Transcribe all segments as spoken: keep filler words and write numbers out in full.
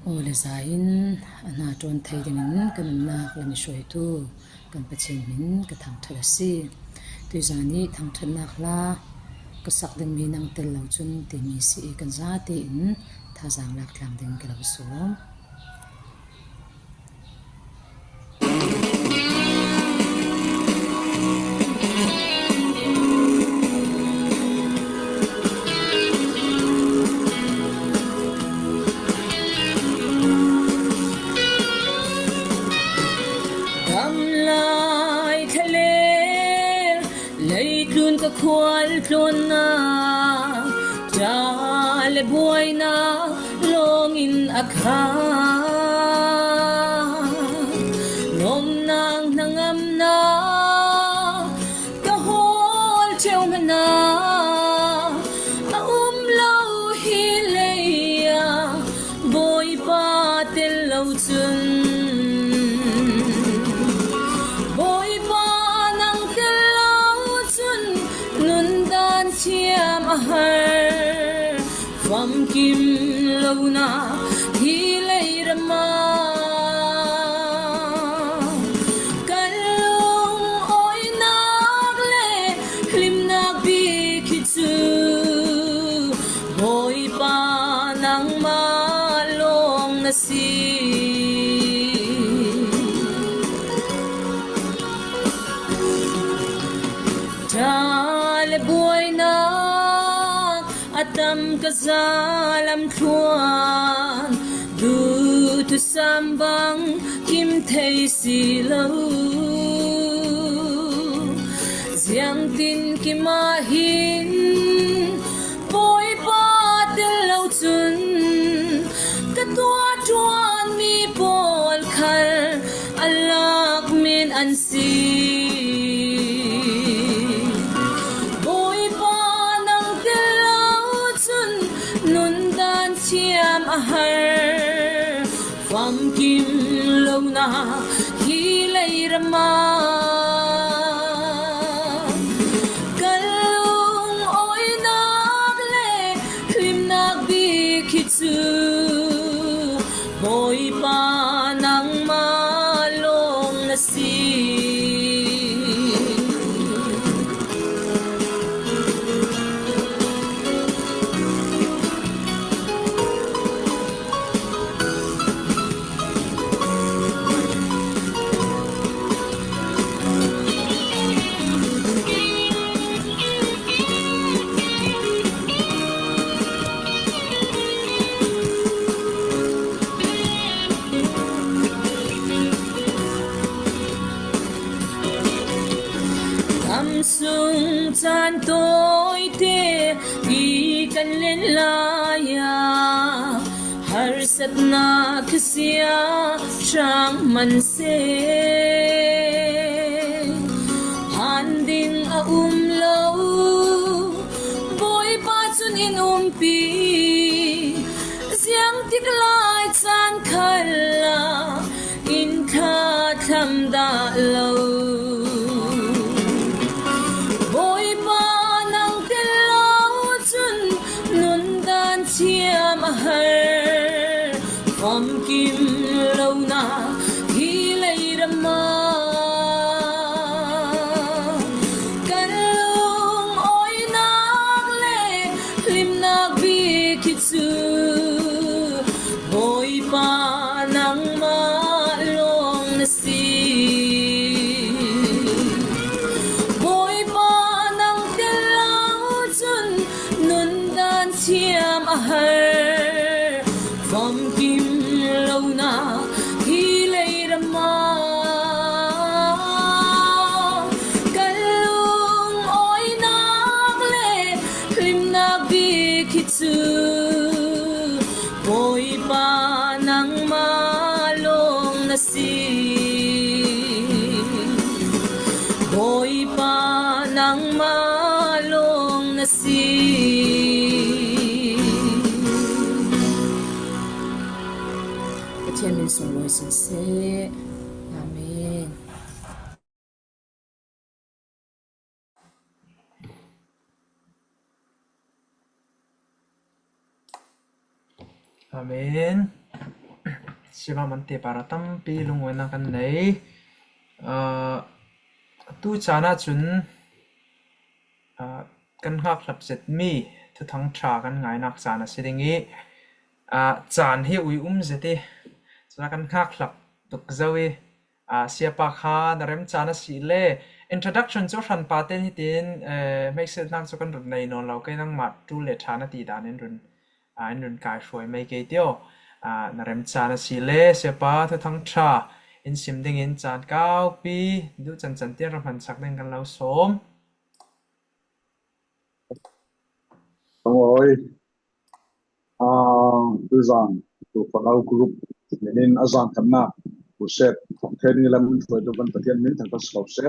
Aw le za in, a na tuan thei dingin ka nunnak la mi suaitu kan Pathian min ka thangthat a si. Tuizan ni thangthatnak la ka sak ding mi nang tel lou chun ti mi si i kan za te in thazang lak tlang ding ka lo sawm. Gamlai thalel leitlun ka khual tluanna, ta le buaina lawngin a kha. Nomna nangamna ka hawl theuhmahna a um lou hi leia, Bawipa tel lou chun. Bawipa nang tel lou chun nundan thiam a har, famkim louhna hi lei rama. Kan lungawinak le hlimnak bik hi chu, Bawipa nangmah lawng na si. Ta le buaina a tam ka zalam tluan, duhthusam bang kim thei si lou. Ziangtin kim a hin Bawipa tel lou chun, ka tuah tuan mi pawl khal a lak men an si. Bawipa nang tel lou chun nundan thiam a har, famkim louhna hi lei rama. Kan lungawinak le hlimnak bik hi chu, Bawipa nangmah lawng na si. Gamsung chan tawite i kan len laia, harsatna kisia sang man se. Phan ding a um lou, Bawipa chun in umpi, ziangtik lai chan khal la in kha tham dah lou. Bawipa nang tel lou chun nundan thiam a har, famkim louhna hi lei rama. Kan lungawinak le hlimnak bik hi chu, Bawipa nangmah lawng na si. Bawipa nang tel lou chun nundan thiam a har, famkim louhna hi lei rama. Kan lungawinak le hlimnak bik hi chu, Bawipa nangmah lawng na si. Bawipa nangmah lawng na si. Pathian min sung loi sin se. Amen. Amen. Sima man te para tampi lungawina kan nei. Ah, tu chana chun, ah, kan ngakhlap zet mi thuthang tha kan ngainak chana si ding i, ah, chan hi ui um zet i, chana kan ngakhlap tuk zou i, ah, siapa kha na remchan a si le, introduction chu hran pa ten hitin, eh, meiset nak chu kan run nei nawn lou kei, nangmah tu le tha na ti dan in run, ah, in run kai hruai mai kei tio. Ah, na remchan a si le, siapa thuthang tha in sim ding in chan kau pi, duh chan chan tin ra hman sak ding kan lou sawm. Oi. Ah, tuzan, tu Fanau group, min in a zan khatna, crusade, thok thei ni lam in tuai tu kan Pathian min thang ka sawp se.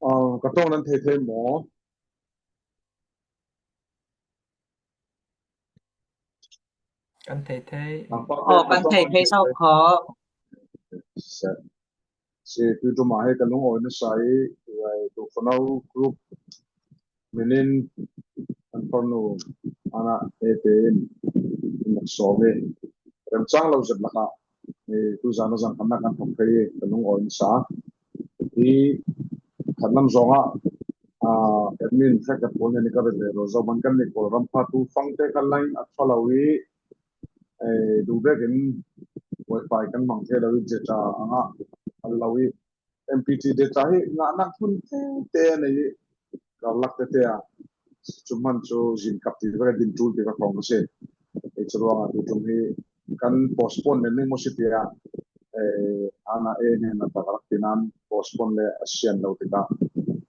Ah, ka tawng nan thei thei maw? Kan thei thei. Aw, kan thei thei sau kho. Se. Si tu tu ma he ka lungawina sa i, tu Fanau group, min in an parnu ana e te in, in sawm i. Remchang lou zet laka, eh, tuzan a zan khatna kan thok thei i, ka lungawina sa. I khatlam zong a, ah, admin kha ka pawl ni ka be be lo, zo man kan ni pawl ram pha tu fang te kan line a tha lou i, eh, du bek in wifi kan mang thei lou i, data anga a lou i, M P T data hi ngahna hun te te nei i, ka lak te te a, chu man chu zin kap ti bek a din tul ti ka khong ka se. Eh, chu ruang a tu tum hi kan postpone nen ning maw si tia, eh, ana e nen a tak rak tinan postpone le a sian lou tika.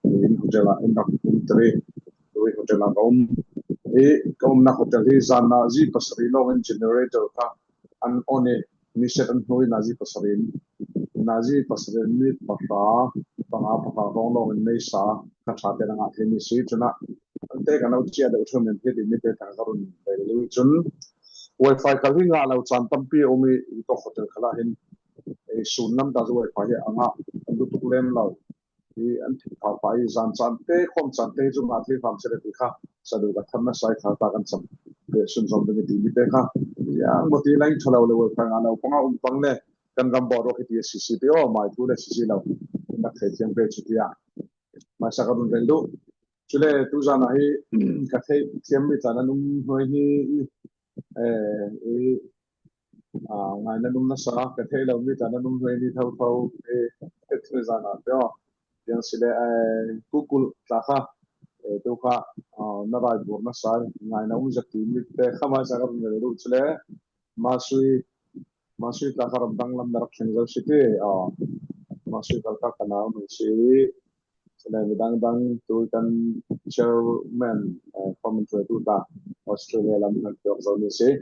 In hotel a, in rak um teri, tui hotel a ka um. I ka umna hotel hi zan na zi pasari lawng in generator kha an on i, ni set an hnui na zi pasari in, na zi pasari in mi pahra, panga pahra rong lawng in nei sa, ka tha te na ngah thei ni si chuna. Ante ka nau chia deuh thum in hit i mi te thang ka run bai lu chun. Wifi kal hi ngah lou chan tampi um i, i tok hotel kala hin. Ei sun lam ta zu wifi hi a ngah, an lutuk lem lou. I an thik pha pha i zan chan te, khawm chan te chu ngah thei pham se le ti kha. Sa du ka thanna sai kha ta kan cham. Te sun zom ding i ti mi te kha. Yang mo ti line tha lou le wifi ngah lou panga um pang le. Kan gam bawl rawk hi ti a si si te aw, mai thu le si si lou. Nak thei thiam pe chu ti a. Mai sa ka run rel du. Chule, tuzan a hi, ka theih thiam mi tla nan um hnuai hi, eh, eh, ah, ngai nan um na sa, ka theih lou mi tla nan um hnuai hi thau thau, eh, eh, tuzan a te aw. Piang si le, eh, kukul tla kha, eh, tu kha, ah, na rai bur na sa, ngai na um zak ti mi te kha mai sa ka run rel du chule, ma sui, ma sui tla kha ram dang lam na rak thleng zou si ti, ah, ma sui kal kha ka nau nung si, Chule midang dang tu kan chairman, eh, comment tu ta Australia lam kan pek zo ni si.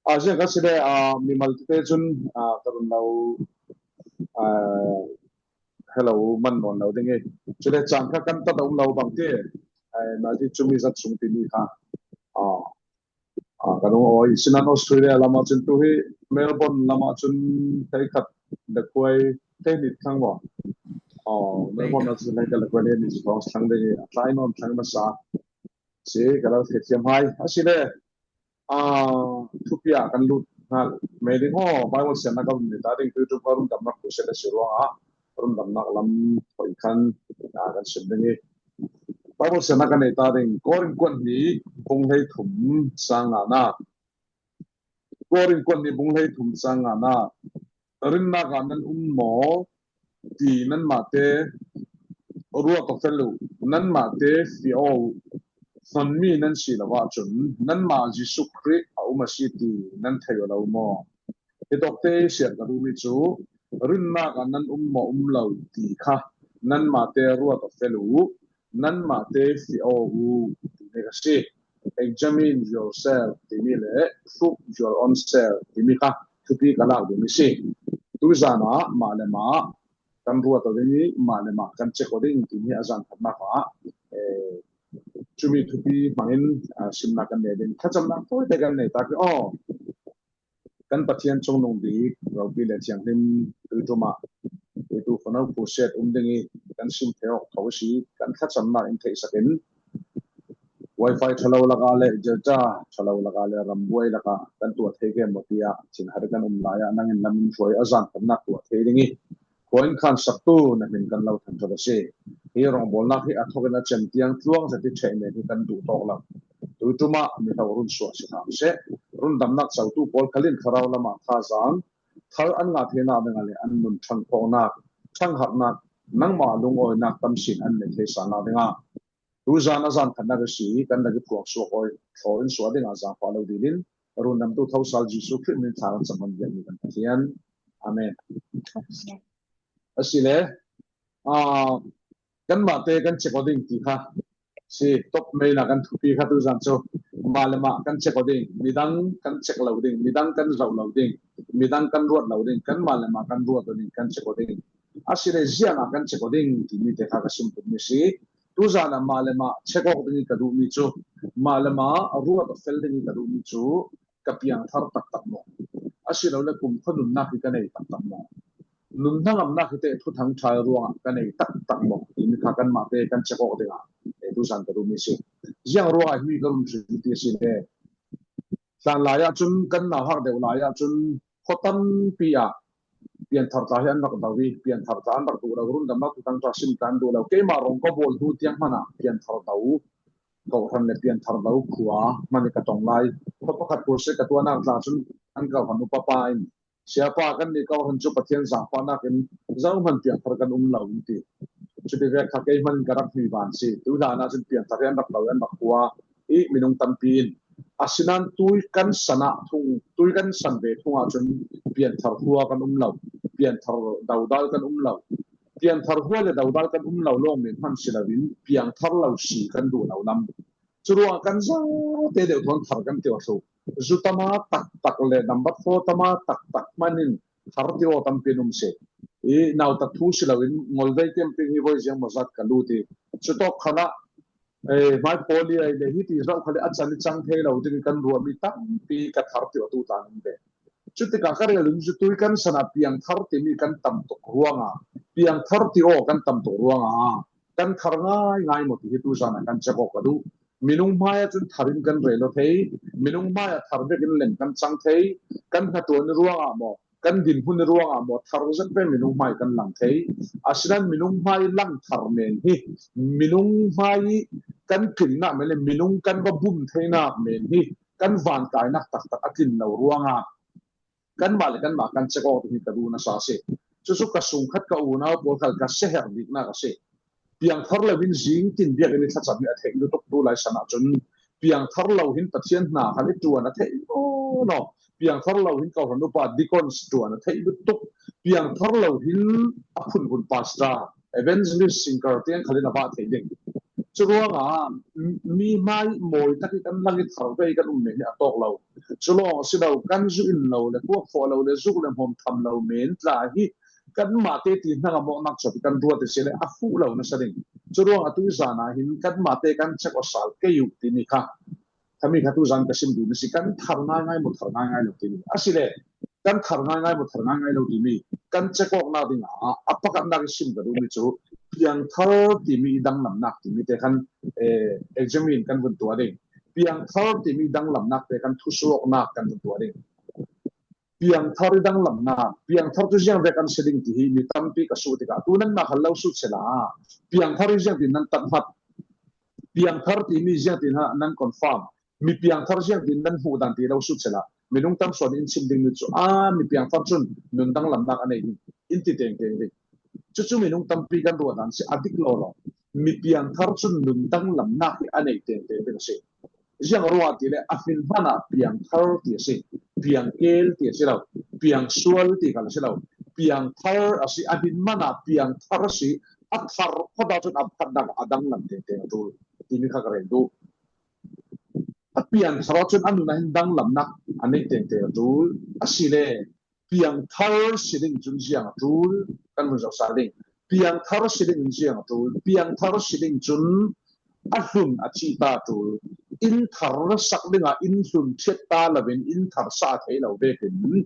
A, ziang ka si le, ah, mimal te chun, ah, ka run lou, ah, hello, man nawn lou ding i. Chule chang kha kan ta dom lou bang te, eh, na di chumi zat sung ti ni kha. Ah, Ah, ka lung awi, sinan Australia lama chun tu hi Melbourne lama chun thei khat le kuai thei nit thang maw. Oh, Melbourne a chun thei khat le kuai thei nit thang ding i, a tlai nawn thang masa. Si, ka lung thei thiam hai. A si le, ah, thupi a kan lut nghal mai ding aw, Bible siamna ka run nei ta ding, tu tu ka run damna crusade a si ruang a. Run damna lam hoi khan, ah, kan sim ding i. Bible siamna ka nei ta ding, Korin kuan ni bung hleithum chang ngana. Korin kuan ni bung hleithum chang ngana. Rinna ka nan um maw, ti nanmah te ruat aw fel uh, nanmah te fiah aw uh. Hon mi nan si lou a chun, nanmah Jesu Khrist a um a si ti nan thei aw lou maw. Hi tawk te siat ka duh mi chu, rinna ka nan um maw um lou ti kha, nanmah te ruat aw fel uh, nanmah te fiah aw uh, ti ne ka si. Examine yourself, ti mi le, prove your own self, ti mi kha, thupi ka lak duh mi si. Tuzan a, mah le mah, kan ruat aw ding i, mah le mah, kan check aw ding, ti mi a zan khatna kha, eh, chumi thupi hmangin, ah, simna kan nei ding. Thlachamna tawite kan nei ta ki aw. Kan Pathian chungnung dik, ropi le thianghlim, tui tuma, tui tu fanau crusade um ding i, kan sim thei awk tho si, kan thlachamna in theihsak in. Wi-Fi thalou laka leh, Jirja thalou laka leh, rambuai laka kan tuah thei kem maw tia, chin har kan um laia, nangin lam in hruai a zan kan nak tuah thei ding hi. Khuain khan saktu na min kan lo thangthar a si. Hi rongbawlna hi a thokin a chem tiang tluang zati thei men hi kan duh tawk lo. Tuituma mi lo run suah si tham se. Run damnak chautu pawl khalin thlarau lama thazang thar an ngah theihna dinga leh an nun thangphawknak, thangharhnak, nangma lungawinak tamsin an nei thei sangna dinga. Tuzan a zan khatna ka si, kan laki phuak suak awi, thaw in suah dinga zang pha lo dilin, run damtu thosal Jesu Khrist min thang chang hon biak ni kan Pathian. Amen. A si le, ah, kan mahte kan check aw ding ti kha. Si top main a kan thupi kha tuzan chu. Mah leh mah kan check aw ding, midang kan check lo ding, midang kan zauh lo ding, midang kan ruat lo ding, kan mah leh mah kan ruat aw ding, kan check aw ding. A si le ziang a kan check aw ding ti mi te kha ka sim tum mi si. Tuzan a mah leh mah check aw ding ka duh mi chu. Mah leh mah ruat aw fel ding ka duh mi chu. Ka piangthar taktak maw. A si lo le kum kha nunnak hi ka nei taktak maw. Nun hnangamnak hi te thuthang thai ruangah ka nei taktak maw. Ti mi kha kan mahte kan check aw dinga. E tuzan ka duh mi si. Ziang ruangah hi ka run hri ti si le. Tlan laia chun kan nauhak deuh laia chun khaw tampi ah pianthar tla hi an rak do hi, pianthar tla an rak duh lo, run damnak thuthang tla sim kan duh lo. Keimah rong ka bawl hnu tiang hmana pianthar do, kawhhran leh pianthar do khua hmani ka tong lai. Khaw pakhat kul se ka tuahnak tla chun an kawhhran upa pa in, Siapa, kan ni kawhhran chu Pathian zangfahnakin zohman piangthar kan um lo in ti. Chuti vek kha keimah in ka rak hni ban si. Tulana chun pianthar hi an rak do, an rak khua i minung tampi in. Asinan tui kan san a thung, tui kan san ve thunga chun pianthar khua kan um lo, pianthar dodal kan um lo. Pianthar khua leh dodal kan um lo lawng min hman si loin piangthar lo si kan duh lo lam. Churuang kan zate deuh tuan thar kan ti aw thu. Zu tama taktak leh number four tama taktak hmanin thar ti aw tampi in um se. I nauta thu si loin ngolvei camping hi voi ziang maw zat ka lut i. Chu tawk khan a, eh, mai pawli ai le hi ti zauh kha le a chan i chang thei lo ding kan ruah mi tampi ka thar ti aw tu tan um ve. Chuti ka ka rel in zu tui kan san a piangthar ti mi kan tam tuk ruanga, piangthar ti aw kan tam tuk ruanga, kan thar ngaingai maw ti hi tuzan a kan check aw ka duh. Minung hmai a chun thar in kan rel aw thei, minung hmai a thar vekin lem kan chang thei, kan hna tuah ni ruangah maw, kan dinhmun ni ruangah maw, thar zat pen minung hmai kan lang thei. Asinan minung hmai lang thar men hi, minung hmai kan tlinna men leh minung kan va bum theihna men hi, kan vantainak taktak a tlin lo ruanga kan mah leh kan mah kan check aw ding hi ka duhna sa si. Chu chu ka sung khat ka unau pawl kha ka se her dikna ka si. Piangthar loin zing tin biakin i thlachat mi a theih lutuk tulai san a chun piangthar lo hin Pathian hna kha i tuan a theih lo lo. Piangthar lo hin kawhhran upa deacons tuan a theih lutuk. Piangthar lo hin a phunphun pastor, evangelist, singer tiang khalin a va thei ding. Churuanga mi hmai mawi takin kan lang i thar vei kan um men hi a tawk lo. Chulawng si lo kan zu in lo leh kuak khawh lo leh zuk leh hmawm tham lo men tla hi kan mahte ti hnang a mawknak chawpi kan ruat i si leh a fuh lo na sa ding. Churuanga tuzan a hin kan mahte kan check aw sal kei uh ti mi kha. Kha mi kha tuzan ka sim duh mi si kan thar ngaingai maw thar ngaingai lo ti mi. A si le kan thar ngaingai maw thar ngaingai lo ti mi. Kan check awkna dinga, a pakatna ka sim ka duh mi chu piangthar ti mi i danglamnak ti mi te khan, eh, examine kan vun tuah ding. Piangthar ti mi danglamnak te khan thusuaknak kan vun tuah ding. Piangthar i danglamnak, piangthar chu ziang vek an si ding ti hi mi tampi ka sut tikah, tu nan mah khan lo sut sela. Piangthar hi ziang tin nan tak hmat. Piangthar ti mi ziang tin ha nan confirm. Mi piangthar ziang tin nan hmuh dan ti lo sut sela. Minung tam suan in sim ding mi chu, a, mi piangthar chun nun danglamnak a nei ding in ti tengteng ding. Chu chu minung tampi kan ruat dan si a dik lo lo. Mi piangthar chun nun danglamnak hi a nei tengteng ding si. Ziang ruat ti leh a hmin hmana piangthar ti a si, piangkel ti a si lo, piangsual ti kha a si lo, piangthar a si, a hmin hmana piangthar a si, a thar phot a chun a phatdan a danglam tengteng a tul ti mi kha ka rel duh. A piangthar a chun a nun a hin danglamnak a nei tengteng a tul a si le. Piangthar si ding chun ziang a tul, kan hun zauh sa ding. Piangthar si ding chun ziang a tul, piangthar si ding chun a hlun a chih ta tul. In thar sak dinga in hlun thiat ta lovin in thar sa thei lo vekin.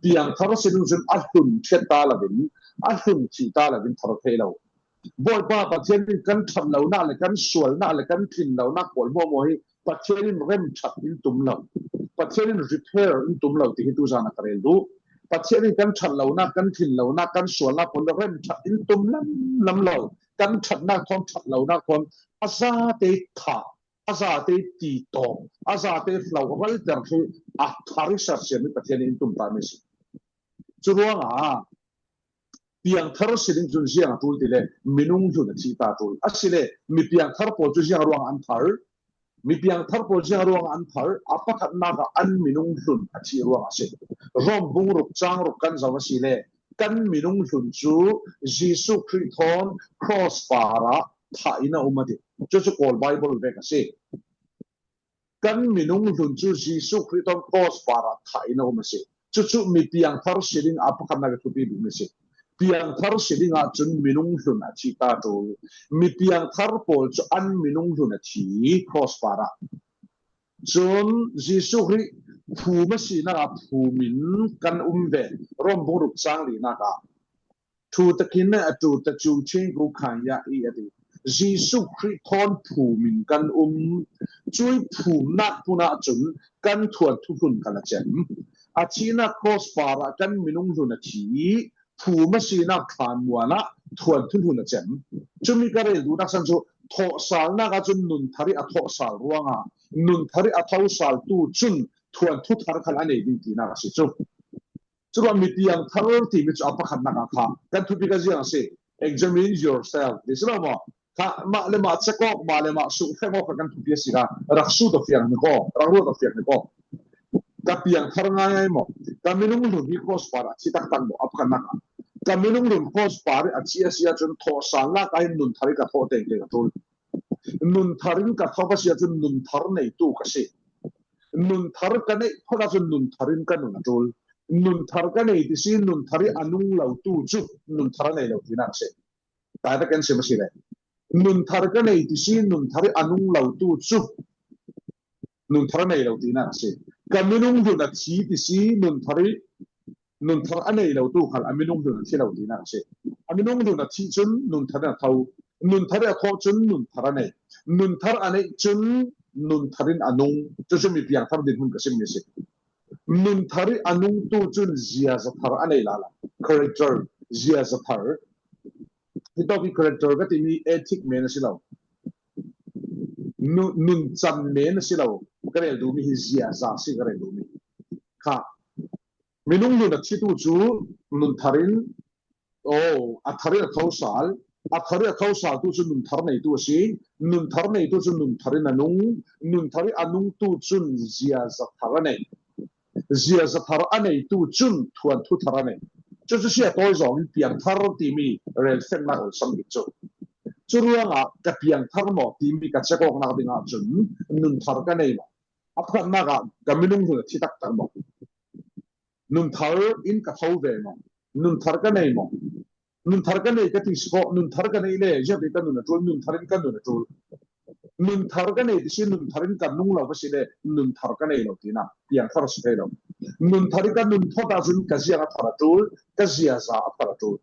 Piangthar si ding chun a hlun thiat ta lovin, a hlun chih ta lovin thar thei lo. Bawipa Pathian in kan ṭhatlouhna leh kan sualna leh kan tlinlouhna pawl mawhmawh hi Pathian in remthat in tum lou, Pathian in repair in tum lou ti hi tuzan a ka rel uh. Pathian in kan ṭhatlouhna, kan tlinlouhna, kan sualna pawl remthat in tum lamlam lou. Kan ṭhatna khawng, ṭhatlouhna khawng a zate thah, a zate titawp, a zate hlauh ralter hi a thar i sak siam hi Pathian in tum ta mi si. Churuangah piangthar si ding chun ziang a tul ti leh, minung hlun a thih ta tul. A si leh, mi piangthar pawl chu ziang ruangah an thar? Mi piangthar pawl ziang ruangah an thar? A pakhatna ah an minung hlun a thih ruangah si. Rom bung ruk chang ruk kan zau a si leh, kan minung hlun chu Jesu Khrih thawn cross par ah thah in a um a ti. Chu chu Kawl Bible vek a si. Kan minung hlun chu Jesu Khrih thawn cross par ah thah in a um a si. Chu chu mi piangthar si ding a pakhatna ka thupi ding mi si. Piangthar si ding ah chun minung hlun a thih ta tul. Mi piangthar pawl chu an minung hlun a thi cross par ah. Chun Jesu Khrih phum a sihna ah phum in kan um ve. Rom bung ruk chang lina ah. Thu takin a tu ta chu ching ku khan ya i a ti. Jesu Khrih thawn phum in kan um. Chu i phumna pun ah chun kan thuanthu hlun kha a chem. A thihna cross par ah kan minung hlun a thi. Phum a sihna than muan ah thuanthu hlun a chem. Chu mi ka rel duh tak san chu thohsalna ah chun nun thar i a thohsal ruangah, nun thar i a thohsaltu chun thuanthu thar kha a nei ding tina ka si chu. Churuangah mi piangthar ti mi chu a pakhatna ah kha kan thupi kha ziang a si. Examine yourself. Di si lo maw? Kha mah leh mah check out, mah leh mah suhtheng out kha kan thupi a si kha. Rak sut a fiang ni ko, rak ruat a fiang ni ko. Ka piangthar ngai ngai maw? Ka minung hlun hi cross par ah thi taktak maw? A pakhatna ah. Ka minung hlun cross par ah thi a si a chun thohsalna ah ka hin nun thar i ka thoh tengteng a tul. Nun thar in ka thoh a si a chun nun thar neitu ka si. Nun thar ka neih phot a chun nun thar in ka nun a tul. Nun thar ka nei ti si, nun thar i a nung loutu chu nun thar a nei lou tina ka si. Taita ken sim a si leh. Nun thar ka nei ti si, nun thar i a nung loutu chu nun thar a nei lou tina ka si. Ka minung hlun a thi ti si, nun thar i, nun thar a nei loutu kha a minung hlun a thi lou tina ka si. A minung hlun a thih chun nun thar in a thoh. Nun thar i a thoh chun nun thar a nei. Nun thar a neih chun nun thar in a nung. Chu chu mi piangthar dinhmun ka sim mi si. Nun thar i a nungtu chun ziaza thar a nei lala. Character, ziaza thar. Hi tawpi character ka ti mi ethic men a si lo. Nu-, nun chan men a si lo. Ka rel duh mi hi ziaza si ka rel duh mi. Kha. Minung hlun a thitu chu nun thar in, oh, a thar in a thohsal. A thar in a thohsaltu chu nun thar neitu a si. Nun thar neitu chu nun thar in a nung. Nun thar i a nungtu chun ziaza thar a nei. Ziaza thar a neitu chun thuanthu thar a nei. Chu chu sia tawi zawng in piangthar ti mi rel fekna awlsam bik chu. Churuangah ka piangthar maw ti mi ka check out nak ding ah chun nun thar ka nei maw? A pakhatna ah ka minung hlun a thi taktak maw? Nun thar in ka thoh ve maw? Nun thar ka nei maw? Nun thar ka nei ka ti si ko, nun thar ka nei leh, ziak ti ka nun a tul, nun thar in ka nun a tul. Nun thar ka nei ti si, nun thar in ka nung lou ka si leh, nun thar ka nei lou tina, piangthar si thei lou. Nun thar in ka nun phot a chun ka ziaza thar a tul, ka ziaza a thar a tul.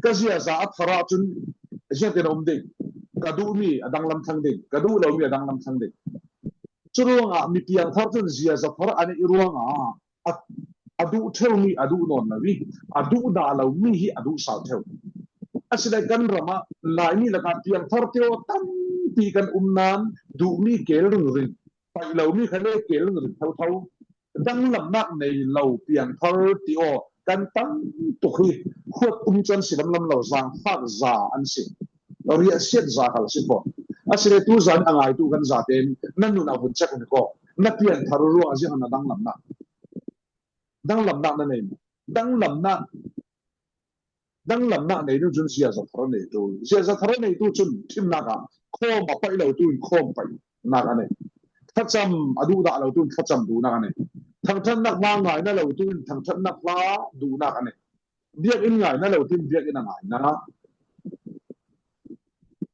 Ka ziaza a thar a chun, ziak ti na um ding, ka duh mi a danglam thang ding, ka duh lou mi a danglam thang ding. Churuangah mi piangthar chun ziaza thar a neih ruangah, a, a duh theu mi a duh nawn lou hi, a duh dah lou mi hi a duh sau theu. A si leh kan ram ah, Laimi lak ah piangthar te aw tampi kan um nan, duh mi kel ringring, paih lou mi kha leh kel ringring thouthou. Danglamna nei lou piangthar te aw kan tam tuk hi, khuat um chun si lamlam lou zang fak za an si. Riahsiat za kha la si pho. A si leh tuzan a ngaitu kan zaten, na nun a hun check un ko. Na piangthar ruangah ziang a na danglamna. Danglamna na nei. Danglamna. Danglamna nei ding chun ziaza thar a neitu. Ziaza thar a neitu chun thimna ah khawm a paih loutu in khawm paihna a nei. Thlacham a duh dah loutu in thlacham duhna a nei. Thangthatna hla ngaina loutu in thangthatna hla duhna a nei. Biakin ngaina loutu in biakin a ngaina.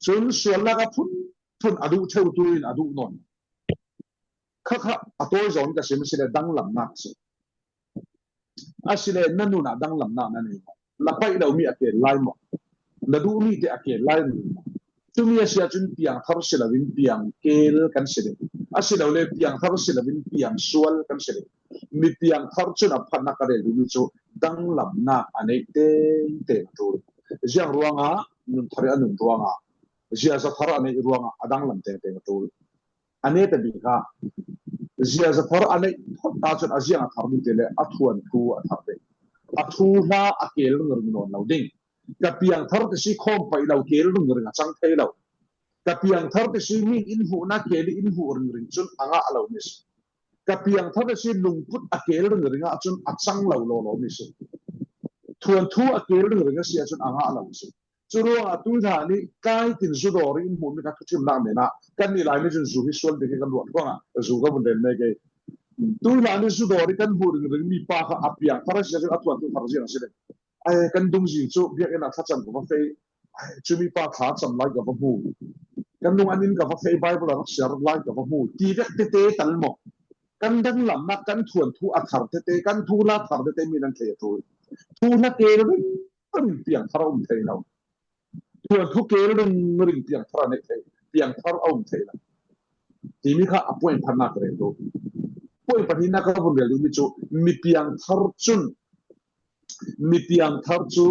Chun sualna ah phunphun a duh theutu in a duh nawn. Kha kha a tawi zawng ka sim si leh danglamna si. A si leh na nun a danglamna na nei maw? Na paih lou mi a tel lai maw? Na duh mite a kel lai ni. Tumi a sia chun piangthar si louin piangkel kan si ding. A si lou leh piangthar si louin piangsual kan si ding. Mi piangthar chun a phatna ka rel duh mi chu danglamna a nei tengteng a tul. Ziang ruanga, nun thar a nun ruanga, ziaza thar a nei ruanga a danglam tengteng a tul. A nei ta bik a, ziaza thar a nei phot ta chun a ziang a thar ding te leh a thuanthu a thar ding. A thuhla a kel ringring nawn lou ding. Ka piangthar te si khawm pai lou kel ringring a chang thei lou. Ka piangthar te si mi in huhna kel in huh ringring chun a ngah lou mi si. Ka piangthar te si lungput a kel ringring a chun a chang lou lou lou mi si. Thuanthu a kel ringring a si a chun a ngah lou mi si. Churuang a tuilai ni kai tin zu dawri in huh mi ka thuchim nak mena. Kan ni lai ni chun zu hi sual dek kan luat luang a. Zu ka vun rel mek e. Tuilai ni zu dawri kan huh ringring mi pa kha a piangthar a si a chun a thuanthu thar ziang a si leh. Ai, kan dungzui chu biakinn a thlachan ka va fei. Ai, chu mi pa thlachan lai ka va hmu. Kan nung an in ka va fei Bible a rak siar lai ka va hmu. Ti vek tete tal maw. Kan danglamna kan thuanthu a thar tete, kan thuhla thar tete mi nan thei a tul. Thuhla kel ringring piangthar a um thei lou. Thuanthu kel ringring piangthar a nei thei, piangthar a um thei lou. Ti mi kha a point phatna ka rel duh. Point pahnina ka vun rel duh mi chu mi piangthar chun, mi piangthar chu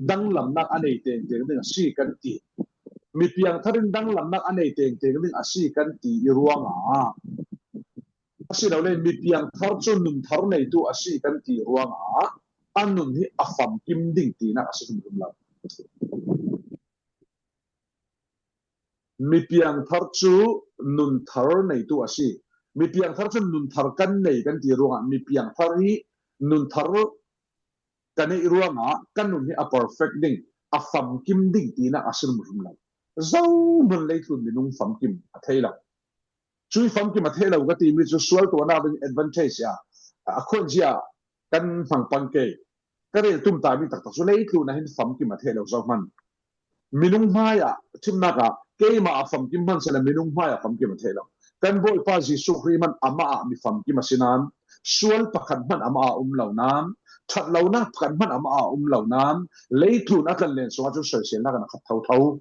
danglamna a nei tengteng ding a si kan ti. Mi piangthar in danglamna a nei tengteng ding a si kan ti i ruanga. A si lou leh mi piangthar chu nun thar neitu a si kan ti ruanga, a nun hi a famkim ding tina a si tum lou. Mi piangthar chu nun thar neitu a si. Mi piangthar chu nun thar kan nei kan ti ruanga, mi piangthar hi nun thar ka neih ruanga ka nun hi a perfect ding, a famkim ding tina a si tum lou. Zohmun leitlun minung famkim a thei lou. Chu famkim a thei lou ka ti mi chu sual tuahna ding advantage a, a khon zia kan hmang pang kei. Ka rel tum ta mi taktak chu leitlun a hin famkim a thei lou zohman. Minung hmai a, chimnak a, keima a famkim hman sela minung hmai a famkim a thei lou. Kan Bawipa Jesu Khrist hman amah a mi famkim a si nan, sual pakhat hman amah a um lou nan, thatlouhna pakhat hman amah a um lou nan, leitlun a tlan len sung a chu soiselna kan a khat thouthou.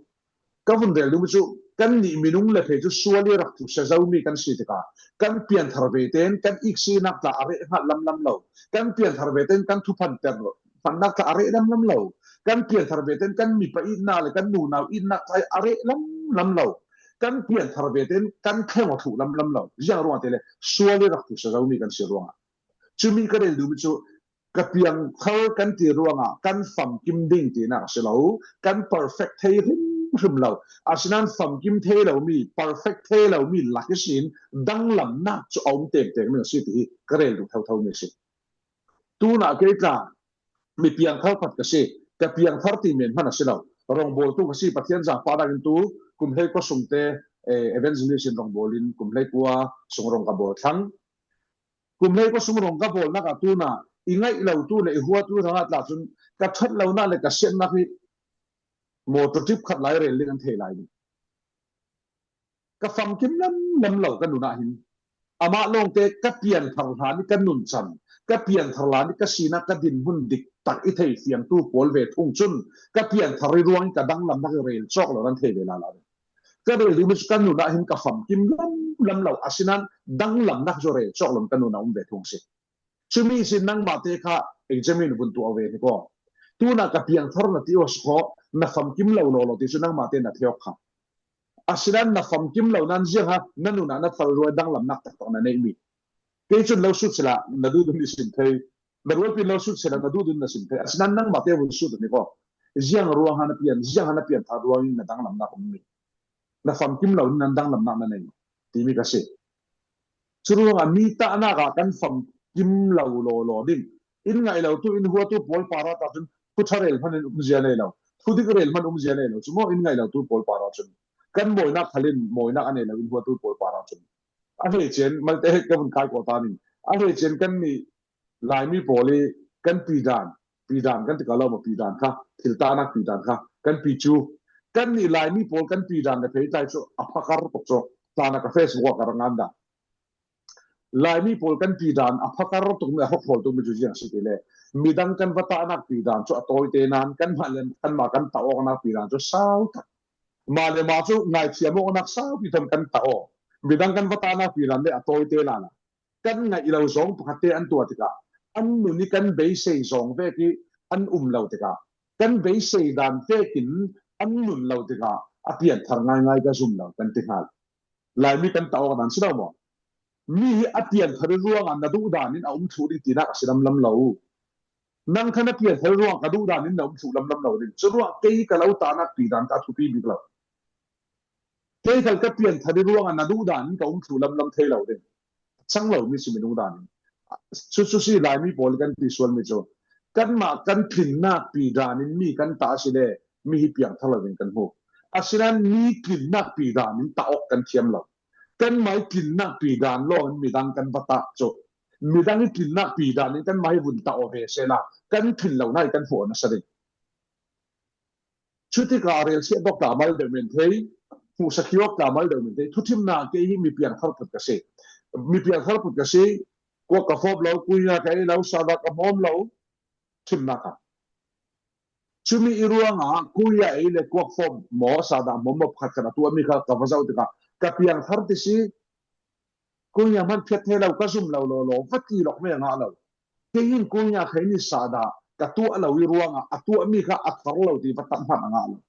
Ka vun rel duh mi chu, kan nih minung leh phei chu sual i rak thu sia zou mi kan si tek a. Kan pianthar ve ten, kan iksinna tla a reh ngat lamlam lou. Kan pianthar ve ten, kan thuphan ter, phanna tla a reh lamlam lou. Kan pianthar ve ten, kan mipa itna leh kan nunau itna tla a reh lamlam lou. Kan pianthar ve ten, kan thleng a thuh lamlam lou. Ziang ruang te leh, sual i rak thu sia zou mi kan si ruanga. Chu mi ka rel duh mi chu, ka piangthar kan ti ruanga, kan famkim ding tina a si lou, kan perfect thei hrimhrim lou. A si nan famkim thei lou mi, perfect thei lou mi lak i sin, danglamna chu a um tengteng mi a si ti hi, ka rel duh thouthou mi si. Tuna kei tla, mi piangthar phat ka si, ka piangthar ti men hman a si lou. Rongbawl tu ka si, Pathian zahpa dangin tu, kum hlei kua sung te, eh, evangelist in rongbawl in, kum hlei kua sung rong ka bawl thlang. Kum hlei kua sung rong ka bawlna ka tuna, i ngaihloutu leh i huatu thang a tla chun, ka thatlouhna leh ka siatna hi motor trip khat lai rel ding a thei lai ding. Ka famkim lamlam lou ka nun a hin. Amah lawngte ka pianthar hla ni ka nunchan, ka pianthar hla ni ka sihna ka dinmun diktak i thei fiangtu pawl ve thung chun, ka pianthar i ruang ka danglamna ka rel chawk lou nan thei ve lala. Ka rel duh mi chu ka nun a hin ka famkim lamlam lou, a si nan danglamna chu rel chawk lou ka nun a um ve thung si. Chu mi sin nangmah te kha examine vun tuah ve ni ko. Tuna ka piangthar na ti uh a si kho, na famkim lou lou lou ti chu nangmah te na thei uh kha. A si nan na famkim lou nan ziang a, na nun a na thal ruai danglamna taktak na nei mi. Kei chun lou sut sela, na duhdun i sim thei. Na ruaipi lou sut sela, na duhdun na sim thei. A si nan nangmah te vun sut ni ko. Ziang ruang a na pian, ziang a na pianthar ruang in na danglamna um mi. Na famkim lou nan danglamna na nei. Ti mi ka si. Chu ruang a mi tahna ka kan famkim lou lou lou ding. In ngaihloutu, in huatu pawl para ta chun, thu tha rel hman in um zia nei lou. Thu dik rel hman um zia nei lou. Chu maw in ngaihloutu pawl para chun. Kan mawinak thal in mawinak a nei lou, in huatu pawl para chun. A hleichen, malte ka vun kai ko ta ning. A hleichen kan ni Laimi pawl i kan pidan, pidan kan ti ka lou maw, pidan kha, thil tahna pidan kha, kan pi chu. Kan ni Laimi pawl kan pidan leh phei tai chu, a phakar tok chu, tana ka Facebook a ka rang ngan da. Laimi pawl kan pi dan a phakar tuk mi, a hokhawl tuk mi chu ziang si ti le, midang kan va tahnak pi dan chu a tawite nan, kanmah leng, kanmah kan tah awknak pi dan chu sau tak. Mah leh mah chu ngaithiam awknak sau pi thom kan tah aw. Midang kan va tahnak pi dan leh a tawite nan a, kan ngaihlouh zawng pakhatte an tuah tek a, an nun i kan beisei zawng vek i an umlouh tek a, kan beisei dan vekin an nunlouh tek a, a pianthar ngaingai ka zumlou kan ti ngal. Laimi kan tah awk dan si lou maw? Mi hi a pianthar ruangin na duh danin a um thluh ding tinak a si lamlam lou. Nang kha na pianthar ruangin ka duh danin na um thluh lamlam lou ding. Churuangah kei ka lou tahnak pi dan kha a thupi bik lou. Kei kha ka pianthar ruangin na duh danin ka um thluh lamlam theilou ding. Chang lou mi si mi nung danin. Chu chu si Laimi pawl kan pi sual mi chu. Kanmah kan tlinnak pi danin mi kan tah si le, mi hi piangthar lou ding kan hmu. Asinan mi tlinnak pi danin tah awk kan thiam lou. Kanmah i tlinnak pi dan lawngin midang kan va tah chu, midang i tlinnak pi danin kanmah hi vun tah aw ve sela, kan tlinlouhna hi kan hmuh nasa ding. Chuti kha rel siah dok ta mal deuh men thei, hmuhsak hiawk ta mal deuh men thei. Thuthimna kei hi mi piangthar phut ka si. Mi piangthar phut ka si, kuak ka fawp lou, kuia ka ei lou, sahdah ka hmawm lou, thimna kha. Chu mi i ruangah kuia ei leh kuak fawp maw, sahdah hmawm maw, pakhat khat a tuah mi kha ka va zauh tek a, ka piangthar ti si, kuia man phiat theilou, ka zumlou lawlaw, va ti lawk mi a ngah lou. Kei in kuia kha i ni sahdah ka tuah lou i ruangah, a tuah mi kha a thar lou ti va tam hman a ngah lou.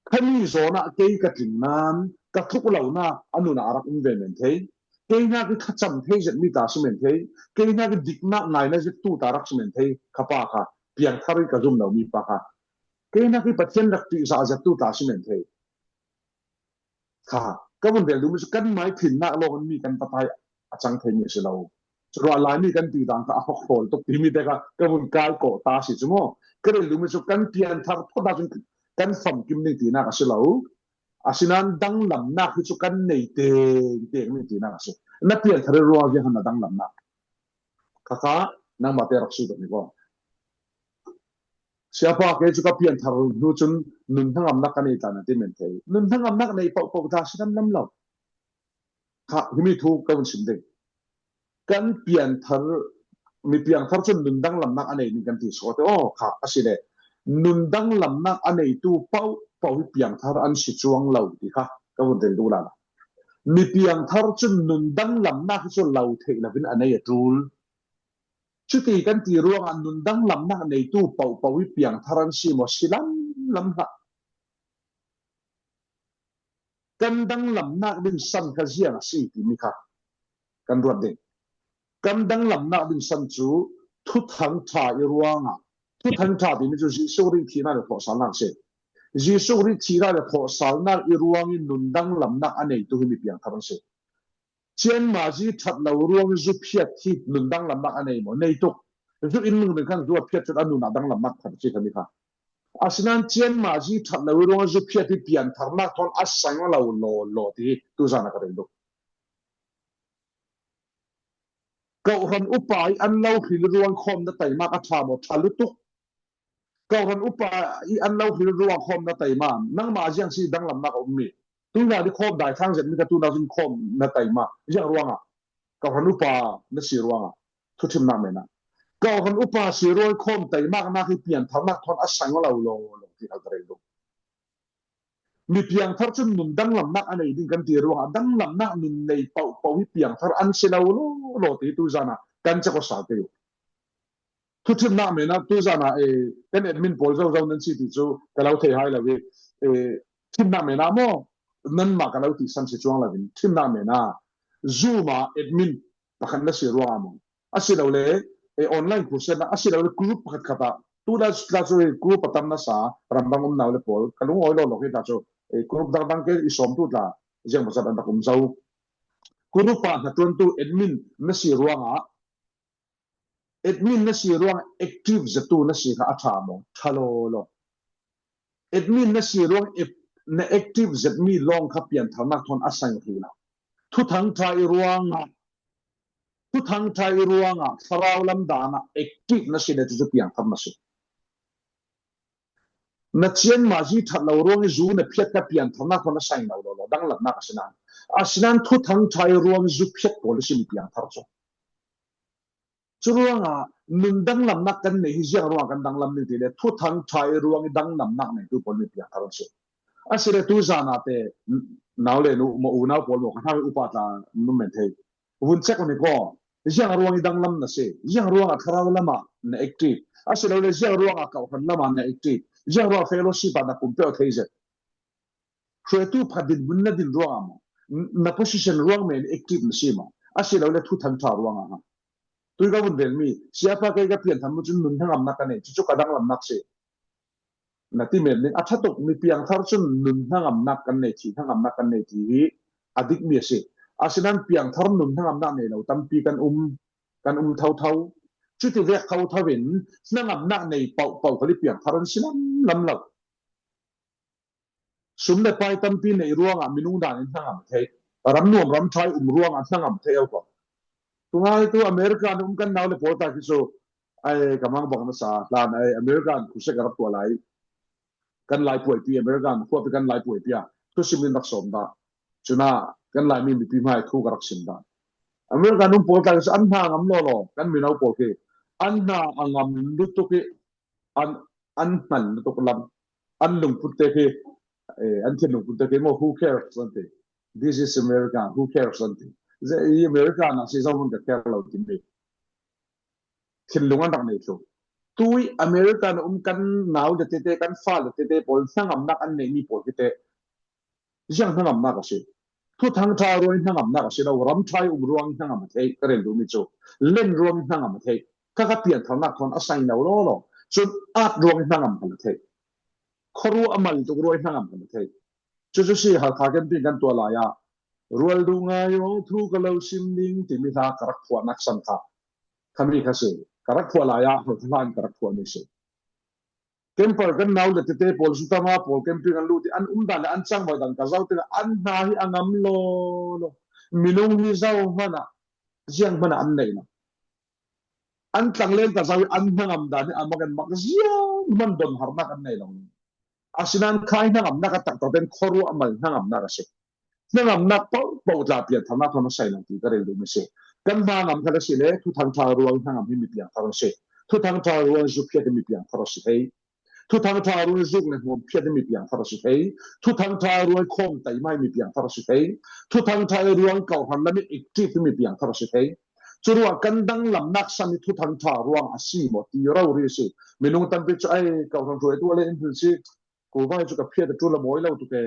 Kha mi zawna kei ka tling nan, ka thuklouhna a nunah a rak um ve men thei. Kei nak i thacham thei zet mi ta si men thei. Kei nak i dikna ngaina zet tu ta rak si men thei. Kha pa kha, piangthar i ka zumlou mi pa kha. Kei nak i Pathian rak tih zah zet tu ta si men thei. Kha, ka vun rel duh mi chu kanmah i tlinnak lawngin mi kan va tah a chang thei mi si lou. Churuangah Laimi kan pi dan kha a hokhawl tuk ti mi te kha ka vun kai kawk ta si chu maw. Ka rel duh mi chu kan pianthar phut a chun kan famkim ding tinak a si lou. Asinan danglamnak hi chu kan nei tengteng ding tinak a si. Na pianthar ruangah ziang han na danglamnak. Kha kha, nangmah te rak sui dok ni ko. Siapa, kei chu ka pianthar hnu chun nun hnangamna ka nei ta na ti men thei. Nun hnangamna nei pauhpauh ta si lamlam lou. Kha, himi thu ka vun sim ding. Kan pianthar, mi piangthar chun nun danglamna a nei ding kan ti sawt e. Aw, kha, a si le. Nun danglamna a neitu pauhpauh hi piangthar an si chuang lou ti kha ka vun rel duh lai. Mi piangthar chun nun danglamna hi chu lou theih louvin a nei a tul. Chuti kan ti ruangah nun danglamna neitu pauhpauh hi piangthar an si maw, si lamlam hlah. Kan danglamna ding san kha ziang a si ti mi kha kan ruat ding. Kan danglamna ding san chu Thuthang Tha i ruangah, Thuthang Tha ti mi chu Jesu Khrist thihna leh thohsalna si. Jesu Khrist thihna leh thohsalna i ruangin nun danglamna a neitu hi mi piangthar an si. Chianmazi thatlou ruangin zu phiat hi nun danglamna a nei maw? Nei tuk. Zu inn nung ding khan zu a phiat chun a nunah danglamna pha chi kha mi kha. Asinan chianmazi thatlou ruangin zu phiat hi piantharna thawn a sang lou lawlaw ti tu zan a ka rel duh. Kawhhran upa i an lou hril ruang khawm na tai ma ka tha maw? Tha lutuk. Kawhhran upa i an lou hril ruang khawm na tai ma? Nangmah ziang si danglamna ka um mi. Tuna di khawm dai thang zet mi ka tuna zun khawm na tai ma? Ziang ruangah? Kawhhran upa na si ruangah. Thuthimna mena. Kawhhran upa si ruang khawm tai ma na hi piantharna thawn a sang lou lawlaw ti kha ka rel duh. Mi piangthar chun nun danglamna a nei ding kan ti ruangah danglamna nun nei pauhpauh hi piangthar an si lou lawlaw ti tu zan a kan chak a sa kei uh. Thuthimna mena tu zan a, eh, kan admin pawl zau zau nan si ti chu ka lou thei hai lou e. Eh, thimna mena maw, nanmah ka lou ti san si chuang louvin. Thimna mena, Zoom a admin pakhat na si ruangah maw, a si lou le, eh, online crusade na, a si lou le group pakhat khat a. Tu la, la chu group a tam na sa, rambang um nau le pawl, ka lungawi lawlaw hi ta chu, eh, group dangdang kei i sawm tu tla, ziang masa dan dak um zau. Group a na tuan tu admin na si ruangah, admin na si ruangah active zet tu na si kha a tha maw? Tha lawlaw. Admin na si ruangah ap-, na active zet mi lawng kha piantharna thawn a sang hi lou. Thuthang Tha i ruangah, Thuthang Tha i ruangah thlarau lam dan a active na si le chu piangthar na si. Na chian mah zi that lou ruang i zu na phiat ka pianthar nak khong a saina lou lou, danglamna ka sinan. A sinan thuthangtha i ruang i zu phiat pawl i si mi piangthar chu. Chu ruangah nun danglamna kan nei hi ziang ruang kan danglam ni ti le, thuthangtha i ruang i danglamna neitu pawl mi piangthar si. A si le tu zan a te, n-, nau le nu, mo u nau pawl mo ka thang upa tla nu men thei. Vun chek ni ko, ziang ruang i danglam na si, ziang ruang a thlarau lama na active. A si lo le ziang ruang a kau han lama na active. Ziang ruang fellowship a na kum peuh thei zet. Hruaitu pha dinmun na din ruang a maw, n-, na position ruang men active na si maw. A si lo le thuthangtha ruang a ha. Tui ka vun vel mi, siapa kei ka pianthar mu chun nun hnangamna ka nei, chu chu ka danglamna si. Na ti men ning, a thatuk mi piangthar chun nun hnangamna kan nei, thi hnangamna kan nei ti hi a dik mi a si. A sinan piangthar nun hnangamna nei lou tampi kan um, kan um thauthau. Chuti vek thauthau in hnangamna nei pau pau khali piangthar an si lamlam lou. Sum le pai tampi nei ruangah minung dan in hnangam thei. Ram nuam ram thai um ruangah hnangam thei au ko. Tungai tu America na um kan nau le pawl ta khi chu, ai ka mang bang na sa, hlan ai America khu se ka rak tuah lai. Kan laipuaipi America khu pi kan laipuaipi a. Thusim in rak sawm da. Chuna kan lai mi mipi mai thu ka rak sim da. America na um pawl ta khi chu an hnangam lou lou. Kan mi nau pawl khi. An hna a ngam lutuk i an, an hman lutuk lam, an lungput te khi, eh, an thin lungput te khi maw, "Who cares?" an ti. "This is America, who cares?" an ti. Zia i America na si zong hun ka care lou ti mi. Thinlung an rak nei thu. Tui America na um kan nau le tete, kan fa le tete pawl, hnangamna an nei mi pawl khi te. Ziang hnangamna ka si. Thuthangtha ruang hnangamna ka si lo, ramthai um ruang hnangam thei, ka rel ding mi chu. Len ruang hnangam thei. Ka ka pianthar nak khong a saina lou lou. Chun at ruang hnangam ka la thei. Khorua a mal tuk ruang hnangam ka la thei. Chu chu si hal kha ken pin kan tuah lai a. Rual du ngai o thu ka lo sim ding ti mi hla ka rak phuah nak san kha. Kha mi kha si. Ka rak phuah lai a, hal kha hlan ka rak phuah mi si. Camper kan nau le tete pawl, Sutama pawl, camping an lut i an um dan le an chang vai dan ka zau te le an hna hi a ngam lou lou. Minung hi zau hmana, ziang hmana an nei na. An tlang len ka zau i an hnangam dan hi a mak an mak ziang hman don harna kan nei lou. A sinan khai hnangamna ka tak tak ten khorua a mal hnangamna ka si. Hnangamna pau pau tla pianthar nak khong a saina ti ka rel ding mi si. Kan hnangam kha la si le, thuthangtha ruang hnangam hi mi piangthar si. Thuthangtha ruang zu phiat hi mi piangthar si thei. Thuthangtha ruang zuk le hmuam phiat hi mi piangthar si thei. Thuthangtha ruang khawm tai mai mi piangthar si thei. Thuthangtha ruang kau han lam i active hi mi piangthar si thei. Chu ruang kan danglam nak san i thuthangtha ruang a si maw ti rau ri si. Minung tampi chu ai kau han ruai tu le in hil si. Kuva chu ka phiat tu la mawi lou tu ke.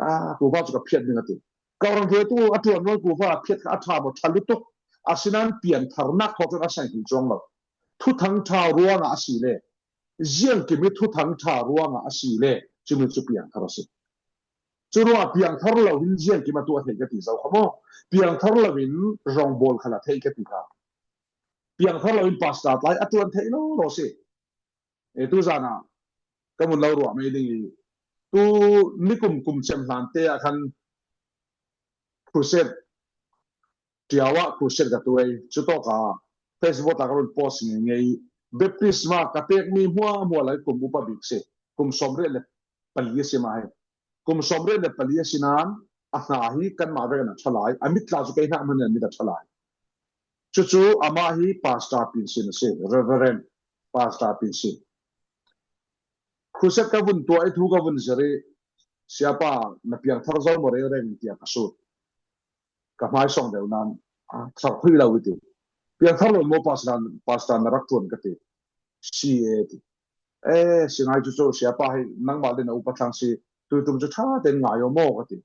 A, kuva chu ka phiat ding a ti. Ka orang tu tu a tuan noi kuva a phiat kha a tha maw, tha lutuk. A sinan pianthar nak khong chun a sai hi chuang lou. Thuthangtha ruang a si le. Ziang kim i thuthangtha ruang a si le. Chu mi chu piangthar a si. Chu ruang a piangthar lou hin ziang kim a tuah thei ka ti zau kha maw. Piangthar lou in rong bawl kha la thei ka ti kha. Piangthar lou in pastor tlai a tuan thei lou lou si. E, tu zan a, ka mun lau ruah mai ding i. Tu nikum kum chem hlan te a khan crusade, Tiawa crusade ka tuai, chu tawk a Facebook ta ka run post ngei ngei. Baptisma ka pek mi hmuahhmuah lai kum upa bik si, kum sawmriat le pali a si mah hi. Kum sawmriat le pali a si nan, a hna hi kanmah vek a na tha lai, a mit tla chu kei hnah man a mit a tha lai. Chu chu amah hi Pastor Pinsin a si, Reverend Pastor Pinsin. Crusade ka vun tuah i thu ka vun zir i, "Siapa, na piangthar zou maw, Reverend?" tia ka sut. Ka hmai sawng deuh nan, a, thar khui lou i ti. "Piangthar lou maw, Pastor, Pastor na rak tuan?" ka ti. "Si e," ti. "E, si ngai chu chu, Siapa hi nangmah le na upa thlang si, tuitum chu tha ten ngai o maw?" ka ti.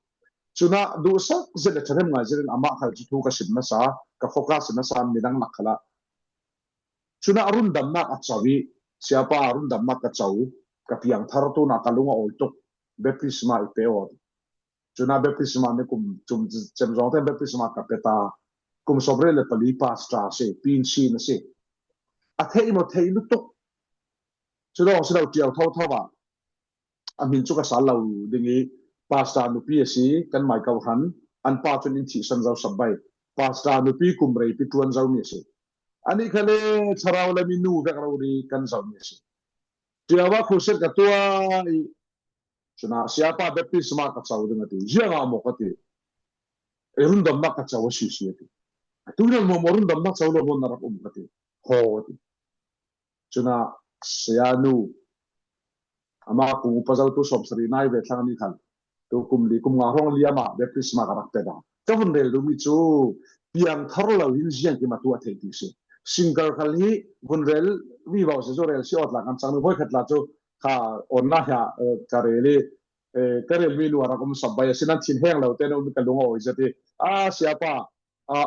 Chuna duhsak zet le thanem ngai zet in amah khai chu thu ka sim nasa, ka focus nasa midang lak khala. Chuna a rundamna ka chau i, "Siapa, a rundamna ka chau, ka piangthar tuna ka lung a awi tuk, baptisma i pe o." Chuna baptisma ni kum chum chem zong ten baptisma ka pe ta. Kum sawmriat le pali Pastor si, Pinsin a si. A thei maw, thei lutuk. Chu dong si lo tiau thau thau a. A min chu ka sa lou ding i, Pastor nupi a si, kan mai kau han, an pa chun in thihsan zau sap bai. Pastor nupi kum rei pi tuan zau mi a si. A nih kha le thlarau le mi nu vek rori kan zau mi a si. Tiawa crusade ka tuah i, chuna siapa baptisma ka chau ding a ti. Ziang a maw ka ti. E, rundamna ka chau a sisi a ti. Tuni a maw, maw rundamna chau lou maw na rak um ka ti. Ho ti. Chuna sianu, ama kum upa zau tu sawmsarih nai ve thlang ni khan. Tu kum li, kum nga hong li ama baptisma ka rak pe a. Ka vun rel ding mi chu, piangthar lou hi'n ziang kim a tuah thei ti si. Singkar khal hi vun rel, mi vau se zo rel si awt la kan chang nu hoi khat la chu, kha on na hia, eh, ka rel i, eh, ka rel mi lu a rak um sap bai a si nan thin heng lou te nu mi ka lung a awi zat i. A, siapa, a,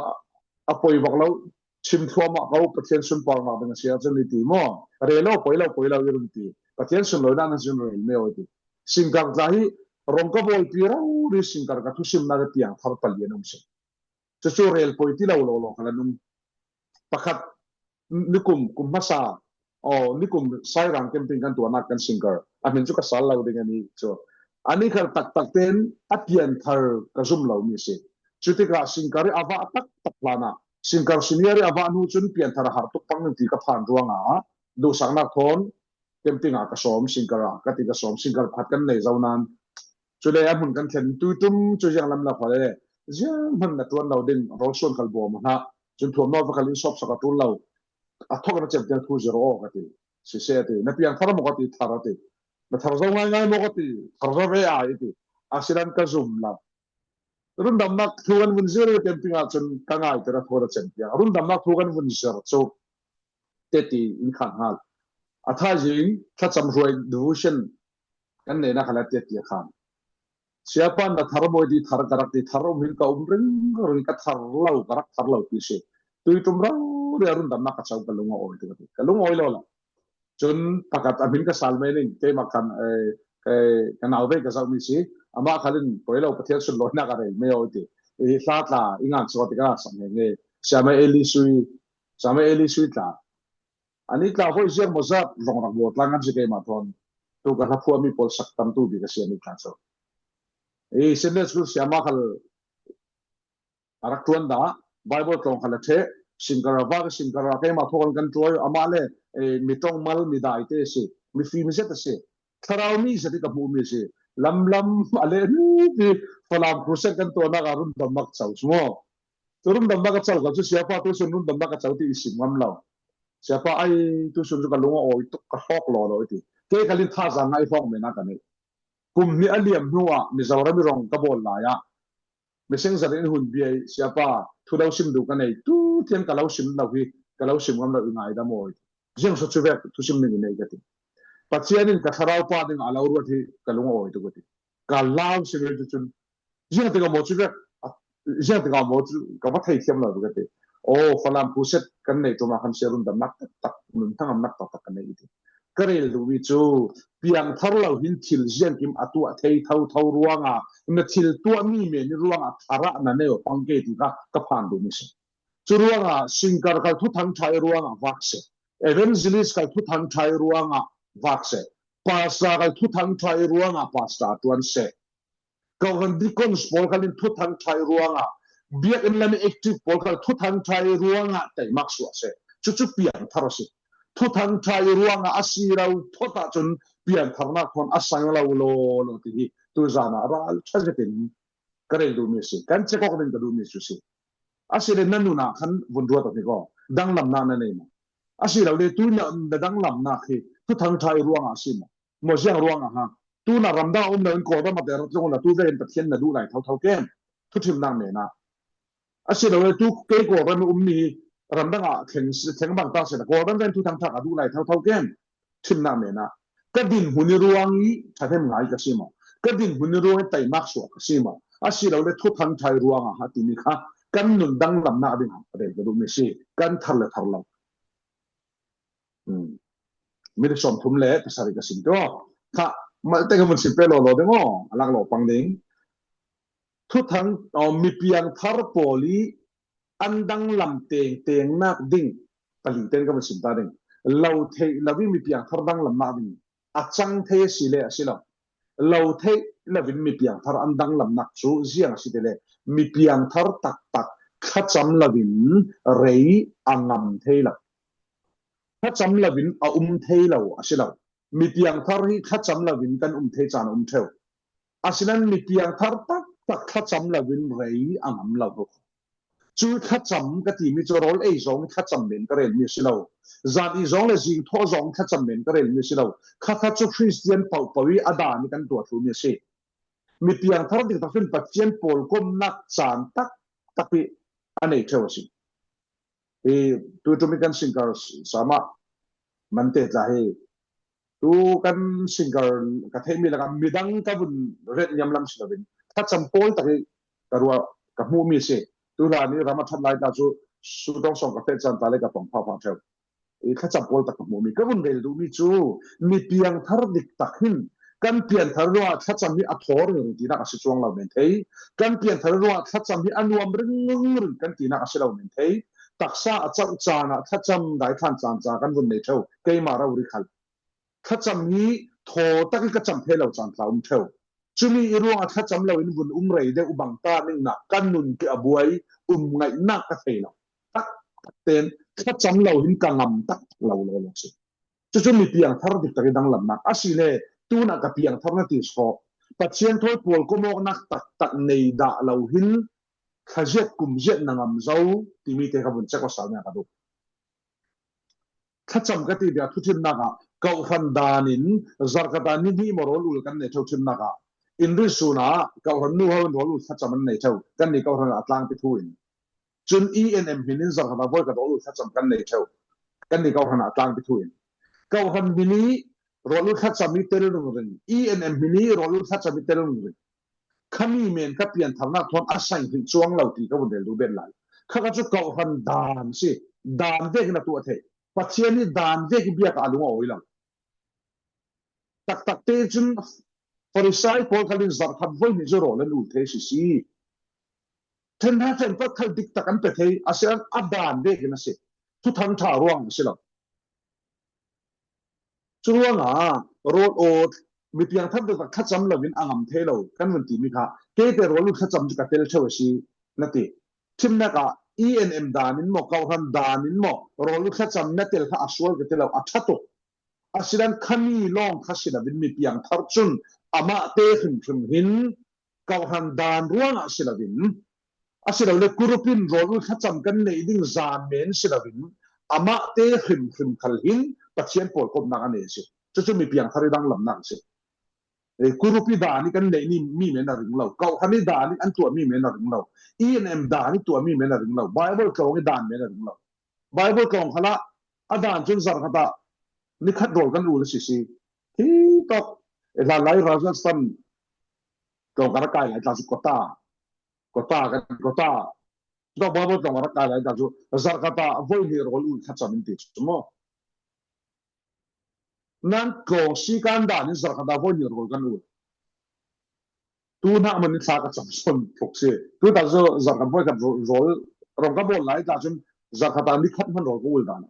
a poi vak lou, chim thluam a kau Pathian sunparna ding a sia chu ni ti maw. Rel lou, poi lou, poi lou i run ti. Pathian sunloina na zun rel me awi ti. Singkar tla hi, rong ka bawl pi rau ri singkar ka thusimna ka piangthar pali a nung si. Chu chu rel poi ti lou lou lou ka la nung. Pakhat, nikum, kum masa, aw, nikum Sairang camping kan tuahna kan singkar. A min chu ka sal lou ding a ni chu. A ni khal taktak ten a piangthar ka zum lou mi si. Chuti ka singkar i a vah taktak lana. Singkar senior i a vah nu chun piangthar a har tuk pang ti ka phan ruang a. Duhsakna khon, camping a ka sawm, singkar a, ka ti ka sawm, singkar phat kan nei zau nan. Chule a mun kan thlen Tuitum chu ziang lam la khale. Ziang man na tuan lou ding, rol suan kal bawm hna. Chun thuam naw va kal in sawp sak a tul lou. A thok na chem tiang thu zero aw ka ti. Si se ti. Na piangthar maw ka ti, thar a ti. Na thar zau ngai ngai maw ka ti, thar zau ve a i ti. A silan ka zum la. Rundamna thu kan vun zir camping a chun ka ngai tera thawna chem tiang. Rundamna thu kan vun zir chu. Te ti in khan hal. A tha zing, tha cham ruai devotion. Kan neina khala te ti khan. Siapa na thar maw i ti thar ka rak ti thar um hi'n ka um ring ring ka thar lou ka rak thar lou ti si. Tuitum rau ri a rundamna ka chau ka lung a awi tu ka ti. Ka lung awi lou la. Chun pakhat a min ka sal mai ning, keima khan, eh, eh, ka nau vei ka zau mi si, ama khalin poi lou Pathian sunloina ka rel me awi ti. I hla tla, i ngan sawt i ka sam nge nge. Siama Eli Sui, Siama Eli Sui tla. A ni tla hoi ziang maw zat, rong rak bawl tla ngan si keima thon. Tu ka hla phua mi pawl sak tam tu bi ka si a ni tla so. I Sunday school siama khal a rak tuan da, Bible tlawng kha la the, singkar a vak, singkar a keima thawk kan tuai, ama le, eh, mi tong mal, mi dai te si, mi fi mi zet a si. Thlarau mi zet i ka hmu mi si. Lam lam, a le, nu, mi, Falam crusade kan tuahna ka rundamna ka chau chu maw. Tu rundamna ka chau ka chu siapa tu sun rundamna ka chau ti i sim ngam lou. Siapa ai, tu sun chu ka lung a awi tuk ka hawk lou lou i ti. Kei khalin tha zang ngai hawk me na ka nei. Kum ni a liam hnu a, Mizoram i rong ka bawl lai a. Messenger in hun biai, siapa, thu lou sim du ka nei, tu thiang ka lou sim lou hi, ka lou sim ngam lou i ngaidam awi. Ziang so chu vek, thusim ning i nei ka ti. Pathian in ka thlarau pa ding a lou ruat hi, ka lung awi tu ka ti. Ka lau sim tu chun. Ziang te ka maw chu vek, a, ziang te ka maw chu, ka va thei thiam lou ka ti. Oh, Falam crusade kan nei tuma khan se rundamna tak tak, nunthang amna tak tak kan nei i ti. Ka rel duh mi chu, piangthar lou hi'n thil ziang kim a tuah thei thau thau ruang a, na thil tuah mi me ni ruang a, thara na neu pang ke ti ka, ka phan duh mi si. Chu ruang a, singkar khal thuthang thai ruang a vak se. Evangelist khal thuthang thai ruang a vak se. Pastor khal thuthang thai ruang a pastor tuan se. Kau kan deacons pawl khalin thuthang thai ruang a. Biak in lam active pawl khal thuthang thai ruang a taimak suah se. Chu chu piangthar si. Thuthang thai ruang a a si lou thot a chun piangtharna khon a sang lou lou lou ti hi. Tu zan a ral tha zet in ka rel duh mi si. Kan che kok ding ka duh mi chu si. A si le na nuna khan vun ruat a ni ko. Danglamna na nei maw. A si lou le tu na, na danglamna khi. Thuthang thai ruang a si maw. Maw ziang ruang a ha. Tu na ramdang um lou in Kawlram a te rat lung la tu ve in Pathian na duh lai thau thau ken. Thuthimna me na. A si lou le tu kei Kawlram um mi hi ramdang a thleng, thleng bang ta se na Kawlram ven thuthang thak a duh lai thau thau ken. Thimna me na. Ka din hun i ruang i thathem ngai ka si maw. Ka din hun i ruang i taimak suah ka si maw. A si lou le thuthang thai ruang a ha ti mi kha. Kan nun danglamna ding ha. Rel ka duh mi si. Kan thar le thar lou. Hmm. Minute sawmthum le pasari ka sim tu. Kha, malte ka vun sim pe lou lou ding aw, a lak lou pang ding. Thuthang, aw, mi piangthar pawl i an danglam teng teng nak ding. Pali ten ka vun sim ta ding. Lou thei, lou i mi piangthar danglam nak ding. A chang thei si le a si lou. Lou thei lou in mi piangthar an danglam nak chu ziang a si te le. Mi piangthar tak tak thlacham lou in rei a ngam thei lou. Thlacham lou in a um thei lou a si lou. Mi piangthar hi thlacham louvin kan um thei chan a um thei uh. Asinan mi piangthar taktak thlacham louvin rei a ngam lou uh. Chu thlacham ka ti mi chu rawl ei zawng thlacham men ka rel mi si lou. Zan i zawng leh zing thou zawng thlacham men ka rel mi si lou. Kha kha chu Christian pau pau i a dan i kan tuah thu mi si. Mi piangthar diktak in Pathian pawlkomna chan taktak i a nei thei uh si. I tu tu mi kan singer sama man te tla hi. Tu kan singer ka theih mi laka midang ka vun ret niam lam si louvin thlacham pawl tak i ka ruah ka hmuh mi si. Tu la ni ram a that lai ta chu su tong sawng ka phet chan ta leh ka tong pha pha thei uh. I thlacham pawl tak ka hmuh mi ka vun rel duh mi chu mi piangthar diktak hin kan pianthar ruangah thlacham hi a thawr ringring tina ka si chuang lou men thei. Kan pianthar ruangah thlacham hi a nuam ringring kan tina ka si lou men thei. Taksa a chauh chan a thlacham dai than chan cha kan vun nei thei uh. Keima rau ri khal thlacham hi thaw tak i ka cham thei lou chan tla um thei uh. Chumi i ruangah thlacham louvin vun um rei deuh bang ta ning na kan nun ki a buai um ngaihna ka thei lou. Taktak ten thlacham lou hin ka ngam tak lou lou lou si. Chu chu mi piangthar diktak i danglamna a si leh tuna ka piangthar na ti sawh. Pathian thawi pawlkom awkna taktak nei dah lou hin kha ziat kum ziat na ngam zou ti mi te ka vun check a sa nia ka duh. Thlacham ka ti dia thuthimna ka kauhran dan in zarkata ni ni mo rawl ul kan nei thei uh thimna ka. In ri suna kauhran nu hau in rawl ul thlacham an nei thei uh kan ni kauhran a tlang pi thu in. Chun E N M min in zarkata voi ka rawl ul thlacham kan nei thei uh kan ni kauhran a tlang pi thu in. Kauhran min i rawl ul thlacham i tel ringring. E N M min i rawl ul thlacham i tel ringring. Kha mi men ka piantharna thawn a saing hin chuang lou ti ka vun rel duh ben lai. Kha kha chu kauhran dan si. Dan vek in a tuah thei. Pathian i dan vek i biak a lung a awi lou. Taktak te chun Pharisai pawl khalin zarkhat voi ni chu rawl an ul thei si si. Then ha then pat khal diktak an pe thei a si an a dan vek in a si. Thuthang tha ruang si lou. Chu ruangah rawl ul mi piangthar diktak thlacham louvin a ngam thei lou kan vun ti mi kha. Keite rawl ul thlacham chu ka tel thei uh si na ti. Thimna ka E N M dan in mo kauhran dan in mo rawl ul thlacham na tel kha a sual ka ti lou a that uh. Asinan kha ni lawng kha si louvin mi piangthar chun amah te hrimhrim hin kauhran dan ruangah si louvin. A si lou leh kurup in rawl ul thlacham kan nei ding zan men si louvin. Amah te hrimhrim khal hin Pathian pawlkomna a nei si. Chu chu mi piangthar i danglamna si. E, kurup i dan i kan nei ni mi men a ring lou. Kauhran i dan i an tuah mi men a ring lou. E N M dan i tuah mi men a ring lou. Bible tlawng i dan men a ring lou. Bible tlawng khala a dan chun zarkhat a ni khat rawl kan ul a si si. Hi tok. E la lai Rajasthan tlawng ka ra kai lai tla chu kota. Kota kan kota. Tok Bible tlawng ka ra kai lai tla chu zarkhat a voi ni rawl ul thlacham in ti chu mo. Nan tlawng si kan dan in zarkhat a voi ni rawl kan ul. Tuna man in thla ka cham sawn thuk si. Tuta chu zarkhat voi khat rawl, rawl, rawl ka bawl lai tla chun zarkhat a ni khat man rawl ka ul dan.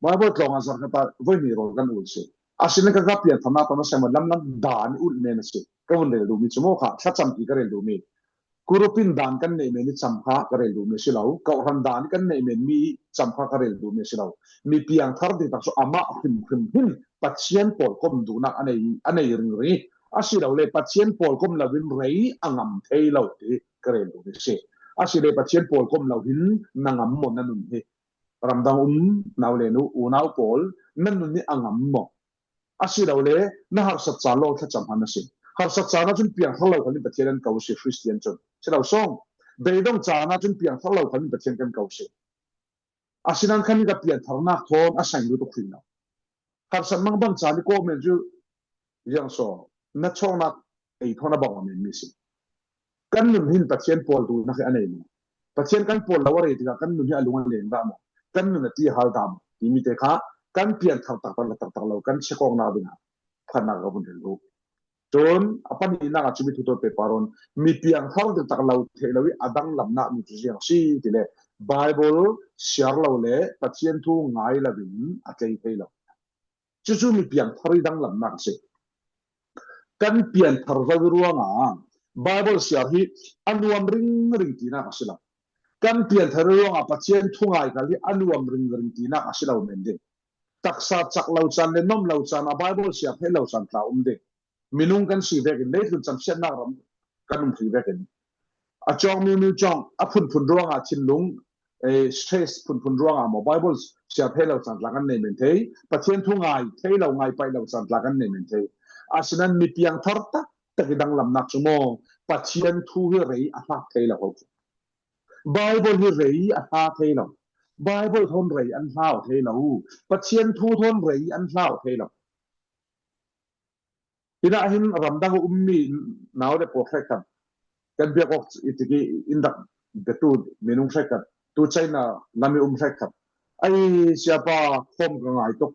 Bible tlawng a zarkhat a voi ni rawl kan ul si. Asinan ka ka piantharna tawh na sem lamlam dan i ul men a si. Ka vun rel duh mi chu mo kha, thlacham ti ka rel duh mi. Kurup in dan kan nei men i cham kha ka rel duh mi si lou. Kauhran dan kan nei men mi cham kha ka rel duh mi si lou. Mi piangthar diktak chu amah hrimhrim hin Pathian pawlkom duhna a nei, a nei ringring. A si lou leh Pathian pawlkom louvin rei a ngam thei lou ti ka rel duh mi si. A si leh Pathian pawlkom lou hin na ngam mo na nun hi. Ramdang um nau leh nu, unau pawl, na nun hi a ngam mo. A si lou leh, na harsat chan lawng thlacham han na si. Harsat chan a chun piangthar lou khalin Pathian kan ko si, Christian chun. Si lou sawng. Beidong chan a chun piangthar lou khalin Pathian kan ko si. Asinan kha ni ka piantharna thawn a saing lut uh khin lou. Harsat mangbang chan i ko men chu ziang so. Na chawkna ei thawn a bang a men mi si. Kan nun hin Pathian pawl duhna khi a nei mo. Pathian kan pawl lou a rei tikah kan nun hi a lung a leng dah mo. Kan nun a ti hal dah mo. Ti mi te kha kan pianthar taktak leh taktak lou kan check awkna ding a phatna ka vun rel uh. Chun a panina ka chu mi thu tawh pe paron mi piangthar diktak lou theih lou i a danglamna mi chu ziang si ti leh Bible siar lou leh Pathian thu ngai louvin a tlei thei lou. Chu chu mi piangthar i danglamna ka si. Kan pianthar zou ruangah Bible siar hi a nuam ringring tina ka si lou. Kan pianthar ruangah Pathian thu ngai kal hi a nuam ringring tina ka si lou men ding. Taksa chak lou chan leh nom lou chan a Bible sia phei lou chan tla um ding. Minung kan si vekin, leitlun chamsiatna ram kan um hi vekin. A chawng miu miu chawng, a phunphun ruang a thinlung, eh, stress phunphun ruang a maw Bible sia phei lou chan tla kan nei men thei. Pathian thu ngai thei lou, ngai pai lou chan tla kan nei men thei. A sinan mi piangthar taktak i danglamna chu maw, Pathian thu hi rei a hla thei lou. Bible hi rei a hla thei lou. Bible thawn rei an hla thei lou. Pathian thu thawn rei an hla thei lou. Ina hin ramdang um mi nau leh pawl hrekkhat. Kan biak awk i tiki indak betu minung hrekkhat. Tu China lam i um hrekkhat. Ai, siapa khawm ka ngai tuk.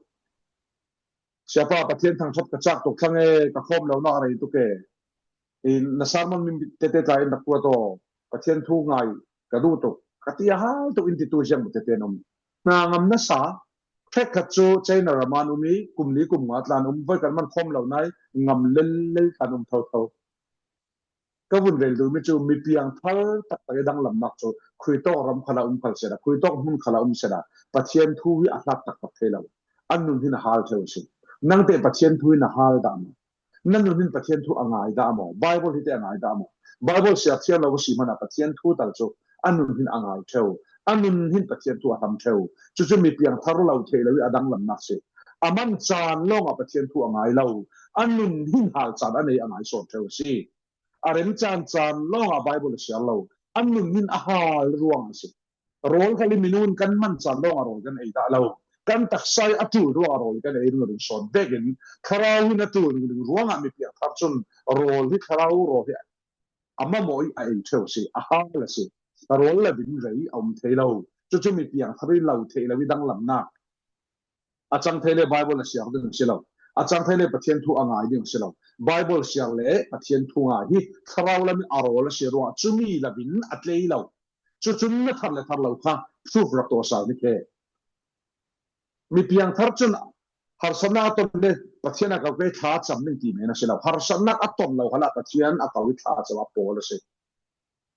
Siapa Pathian thangthat ka chak tuk thlang e, ka khawm lou na a rei tuk e. I na sermon mi tete tla indak kuat aw. Pathian thu ngai ka duh tuk. Ka ti a hal tuk in ti tu ziang tete nom. Na ngam na sa, hrekkhat chu China ram a um i, kum li kum nga tlan um, voi kan man khawm lou nai, ngam lel lel tlan um thotho. Ka vun rel duh mi chu mi piangthar taktak i danglamna chu, khuitawk ram khala um khal sela, khuitawk hmun khala um sela, Pathian thu hi a hla taktak thei lou. A nun hin a hal thei si. Nangte Pathian thu hin a hal dah maw. Na nun hin Pathian thu a ngai dah maw. Bible hite a ngai dah maw. Bible sia thiam lou si mana Pathian thu tal chu a nun hin a ngai thei. A nun hin Pathian thu a hlam thei. Chu chu mi piangthar lou thei lou i a danglamna si. A man chan lawng a Pathian thu a ngai lou. A nun hin hal chan a nei a ngai sawn thei si. A rem chan chan lawng a Bible a siar lou. A nun hin a hal ruang a si. Rawl kha leh minung kan man chan lawng a rawl kan ei dah lou. Kan taksa a tul ruang a rawl kan ei ding ding sawn. Vekin, Thlarau hin a tul ding ding ruang a mi piangthar chun rawl hi Thlarau rawl hi a mamaw i a ei thei si, a hal a si. A rawl la ding rei a um thei lou. Chu chu mi piangthar i lou thei lou i danglamna. A chang thei leh Bible a siar ding si lou. A chang thei leh Pathian thu a ngai ding si lou. Bible siar leh Pathian thu ngai hi Thlarau lam i a rawl a si ruang chu mi lam in a tlei lou. Chu chun na thar leh thar lou kha, thu rak to sa ni khe. Mi piangthar chun harsatna a ton leh Pathian a kau kei thla cham ning ti mai na si lou. Harsatna a ton lou khala Pathian a kau i thla cham a pawl a si.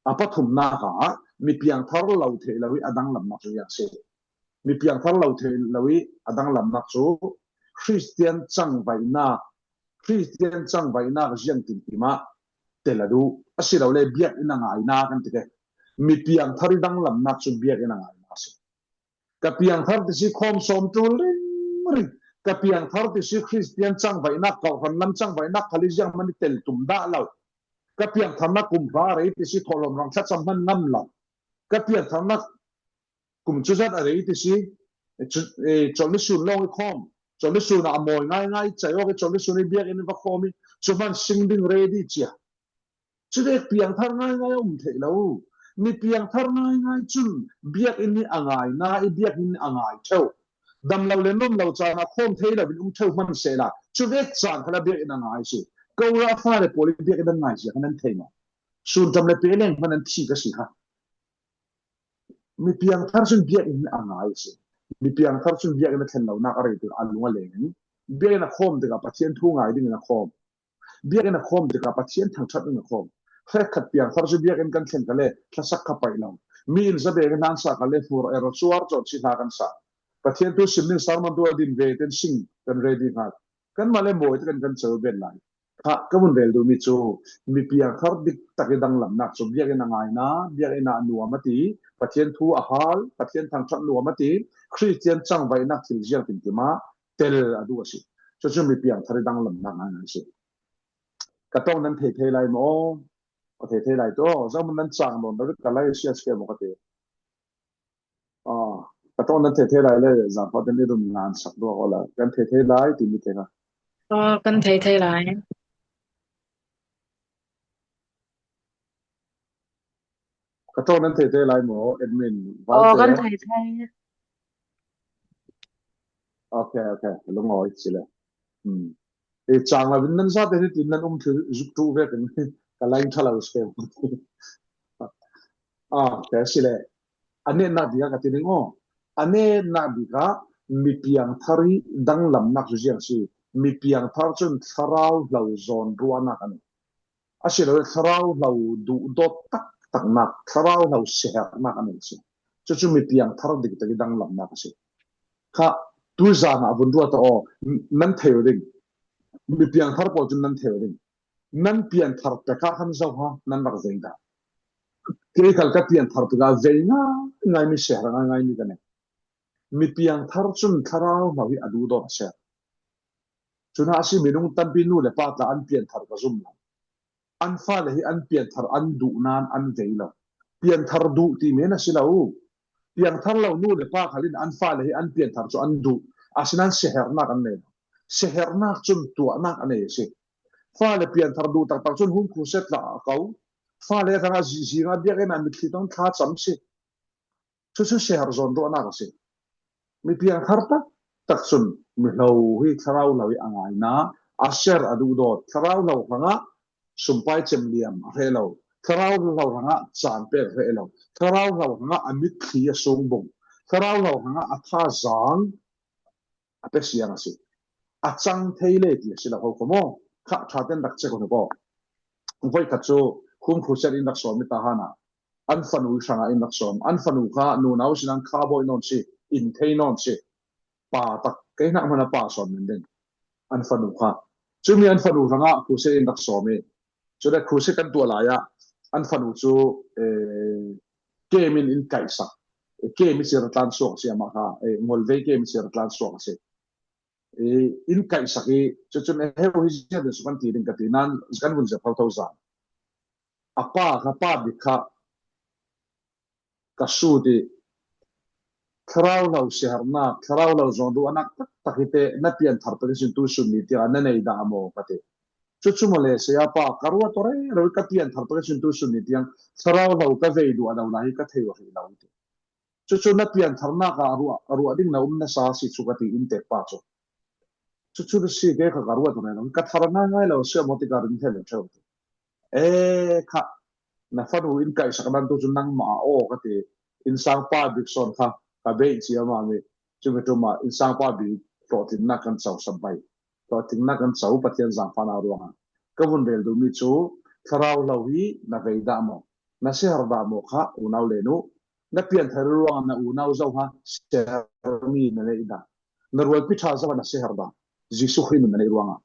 A pathumna kha, mi piangthar lou thei lou i a danglamna chu ziang si. Mi piangthar lou thei lou i a danglamna chu Christian changvaihna, Christian changvaihna ziang tinkim a tel a duh. A si lou leh biakin a ngaina kan ti kei. Mi piangthar i danglamna chu biakin a ngaina si. Ka piangthar ti si khawm sawm tul ring ring. Ka piangthar ti si Christian changvaihna, kau hran lam changvaihna kha leh ziang mani tel tum dah lou. Ka piangtharna kum hra rei ti si thawlawm rang thlacham man ngam lou. Ka piangtharna kum chu zat a rei ti si, eh, chu, eh, chawlni sun lawng i khawm. Chawlni sun a mawi ngai ngai chai awk i chawlni sun i biakin va khawm i. Chu man sing ding ready chia. Chu vek piangthar ngai ngai a um thei lou. Mi piangthar ngai ngai chun biakin hi a ngaina, i biakin hi a ngai thei. Dam lou leh nom lou chan a khawm thei lou in um thei man sela. Chu vek chan khala biakin a ngai si. Ka u leh fa leh pawl i biakin a ngai si kha nan thei maw. Sun tam leh pe leng man an thi ka si kha. Mi piangthar chun biakin a ngai si. Mi piangthar chun biakin a thlen lou nak a rei ding a lung a leng. Biakin a khawm ding a Pathian thu ngai ding in a khawm. Biakin a khawm ding a Pathian thangthat ding a khawm. Hrekkhat piangthar chu biakin kan thlen kha leh, thlasak kha pai lou. Mi in zabe kan nan sa kha leh hmur er chuar chawh chi hla kan sa. Pathian thu sim ding sermon tu a din ve ten sing kan ready ngal. Kanmah leh mawi te kan kan chau ben lai. Kha, ka vun rel duh mi chu, mi piangthar diktak i danglamna chu biakin a ngaina, biakin a nuam a ti, Pathian thu a hal, Pathian thangthat nuam a ti, Christian changvaihna thil ziang tinkim a tel a duh a si. Chu chu mi piangthar i danglamna ngaina si. Ka tawng nan thei thei lai maw? Ka thei thei lai to, zang mun nan chang lou, na ka lai sia sia maw ka ti. Ah, ka tawng nan thei thei lai leh, zang pha ten i run ngan sak duh aw la. Kan thei thei lai, ti mi thei na. Oh, kan thei thei lai. Ka tawng nan thei thei lai maw, admin, oh, Valte. Kan thei thei. Okay, okay. Lungawi si leh. Hmm. E chang la vin nan sa te ni tin nan um thil zuk tu ve kan ka line tha lou se. Ah, okay si leh. A nihna dia ka ti ning aw. A nihna dia mi piangthar i danglamna chu ziang si. Mi piangthar chun thlarau hlauzawn ruahna a nei. A si lou thlarau hlauh duhdawt taktak nak, thlarau hlauh seherna a nei si. Chu chu mi piangthar diktak i danglamna a si. Kha, Tuzan a vun ruat a aw, nan thei ding. Mi piangthar pawl chun nan thei ding. Nan pianthar pek a khan zau ha, nan rak zei dah. Kei khal ka pianthar pek a zei ngai ngai mi, seher ngai ngai mi ka nei. Mi piangthar chun thlarau hlauh hi a duhdawt a seher. Chuna a si minung tampi nu leh pa tla an pianthar ka zum lou. An fale hi an pianthar an duh nan an zei lou. Pianthar duh ti men a si lou. Piangthar lou nu leh pa khal in an fale hi an pianthar chu an duh. A si nan sehernak an nei lou. Sehernak chun tuahnak a nei a si. Fale pianthar duh taktak chun home crusade la a kou. Fale thanga zi-, zinga biakinn a mitthli tawh thla cham si. Chu chu seher zawnruahnak a si. Mi piangthar taktak chun mi hlauh hi thlarau hlauh hi a ngaina, a seher a duhdawt, thlarau hlauh hrangah sumpai chem liam a hre lou, thlarau hlauh hrangah chan pek a hre lou, thlarau hlauh hrangah a mitthli a sungbung, thlarau hlauh hrangah a thazang a pe siang a si. A chang thei le ti a si lou hou kha maw. Kha thaten rak check un ko. Voi khat chu home crusade in rak sawm i ta hana. An fanu hrangah in rak sawm. An fanu kha nunau sinan kha bawi nawn si, in thei nawn si. Pa tak kei nak mana pa sawm men den. An fanu kha. Chumi an fanu hrangah crusade in rak sawm e. Chu le crusade kan tuah lai a, an fanu chu, eh, kem in in kaihsak. Eh, kem i sir tlan suak si ama kha, eh, ngolvei kem i sir tlan suak si. Eh, in kaihsak i, chu chun eh, heu hi zia den su kan ti ding ka ti nan, kan vun zia phau thau zan. A pa kha, pa bik kha, ka su ti, thlarau hlauh sehernak, thlarau hlauh zawnruahnak taktak hi te, na pianthar pek a chun tu sun ni tiang a na nei dah maw ka ti. Chu chu maw le, sia pa, ka ruat reng reng ka pianthar pek a chun tu sun ni tiang, thlarau hlauh ka vei duh a dau lai hi ka thei uh hi lou ti. Chu chu na piantharnak a ruah, a ruah ding na um na sa si chu ka ti in tek pa chu. Chu chu si ke kha ka ruat reng reng, ka thar ngai ngai lou sia maw ti ka ring thei lou theu. Eh, kha, na fanu in kaihsak nan tu chu nangmah aw ka ti, insangpa bik sawn kha, ka bei chi ama mi, chu mi tuma, insangpa bik, hlawhtlinna kan chau sa bai. Hlawhtlinna kan chau Pathian zangfahna ruangah. Ka vun rel duh mi chu, thlarau hlauh hi na vei dah maw, na seher dah maw kha, unau le nu. Na pianthar ruangah na unau zau ha, seher mi na nei dah. Na rualpi tha zau ha na seher dah. Jesu Khrih nun na nei ruangah.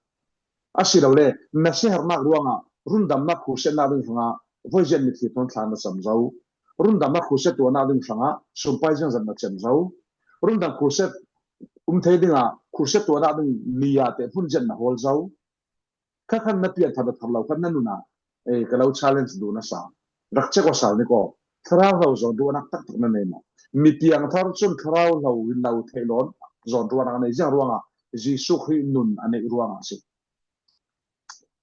A si lou le, na sehernak ruangah, rundamna crusade na ding hrangah, voi zia mitthli tawh thla na cham zau. Rundamna crusade tuahna ding hrangah, sumpai ziang zat na chem zau. Rundam crusade um thei dinga, crusade tuahna ding ni a te hun zia na hawl zau. Kha khan na pianthar na thar lou khan na nuna, eh, ka lou challenge duh na sa. Rak check uh sa ni ko. Thlarau hlauh zawnruahnak taktak na nei maw. Mi piangthar chun thlarau hlauh in lou theih lou zawnruahnak a nei ziang ruangah, Jesu Khrih nun a neih ruangah si.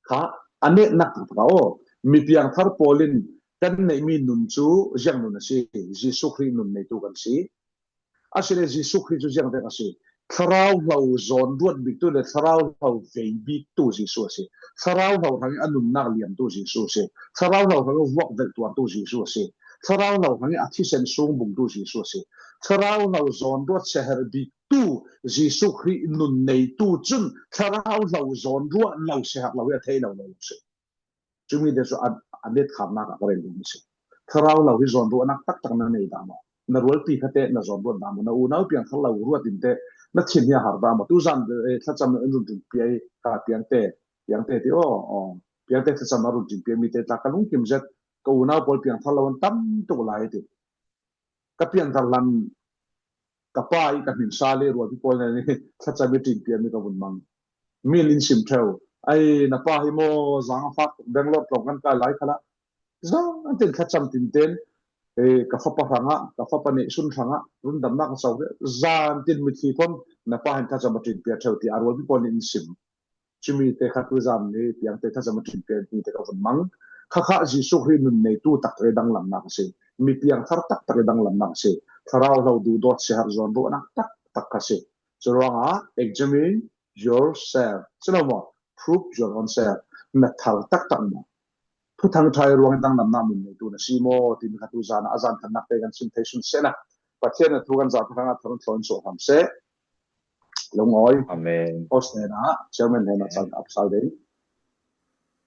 Kha, a neihnak taktak aw. Mi piangthar pawl in kan neih mi nun chu ziang nun a si, Jesu Khrih nun neitu kan si. A si le Jesu Khrih chu ziang vek a si. Thlarau hlauh zawnruat biktu le thlarau hlauh vei biktu Jesu a si. Thlarau hlauh hrangin a nunnak liamtu Jesu a si. Thlarau hlauh hrangin vuak velh tuartu Jesu a si. Thlarau hlauh hrangin a thisen sungbungtu Jesu a si. Thlarau hlauh zawnruat seher biktu Jesu Khrih nun neitu chun thlarau hlauh zawnruah lou seher lou hi a thei lou lou si. Chumi te chu a, a netkhamna ka rel ding si. Thlarau hlauh hi zawnruahnak taktak na nei dah maw. Na rualpi kha te na zawnruat dah maw. Na unau piangthar hlauh ruat in te na thin hi a har dah maw. Tuzan, eh, thlacham in run rinpih a, ka piangte, piangte ti aw, aw. Piangte thlacham a run rinpih a mi te tla ka lungkim zet, ka unau pawl piangthar hlauh an tam tuk lai ti. Ka pianthar lam ka pa i ka hmin sa le rualpi pawl na ni thlacham i rinpih a mi ka vun mang. Min in sim theu. Ai, na pa hi maw zang a fak Bangalore tlawng kan kai lai kha la. Zan tin thlacham tinten, eh, ka fapa hrangah, ka fapa neihsun hrangah, rundamna ka chau. Zan tin mitthli khawm, na pa hin thlacham a rinpih theu ti a rualpi pawl in sim. Chumi te kha tuzan ni piangte thlacham a rinpih mi te ka vun mang. Kha kha Jesu Khrih nun neitu taktak i danglamna ka si. Mi piangthar taktak i danglamna ka si. Thlarau hlauh duhdawt seher zawnruahnak taktak ka si. Chu ruangah examine yourself. Chu lo maw, prove your own self. Na thar taktak maw. Thuthang Thai ruangin danglamna mun neitu na si maw, ti mi kha tuzan a zan khat nak te kan sim thei sun sela. Pathian a thu kan zan thang a thar thlon so ham se. Lungawi. Amen. Host nena, chairman nena, amen, chang up sal ding.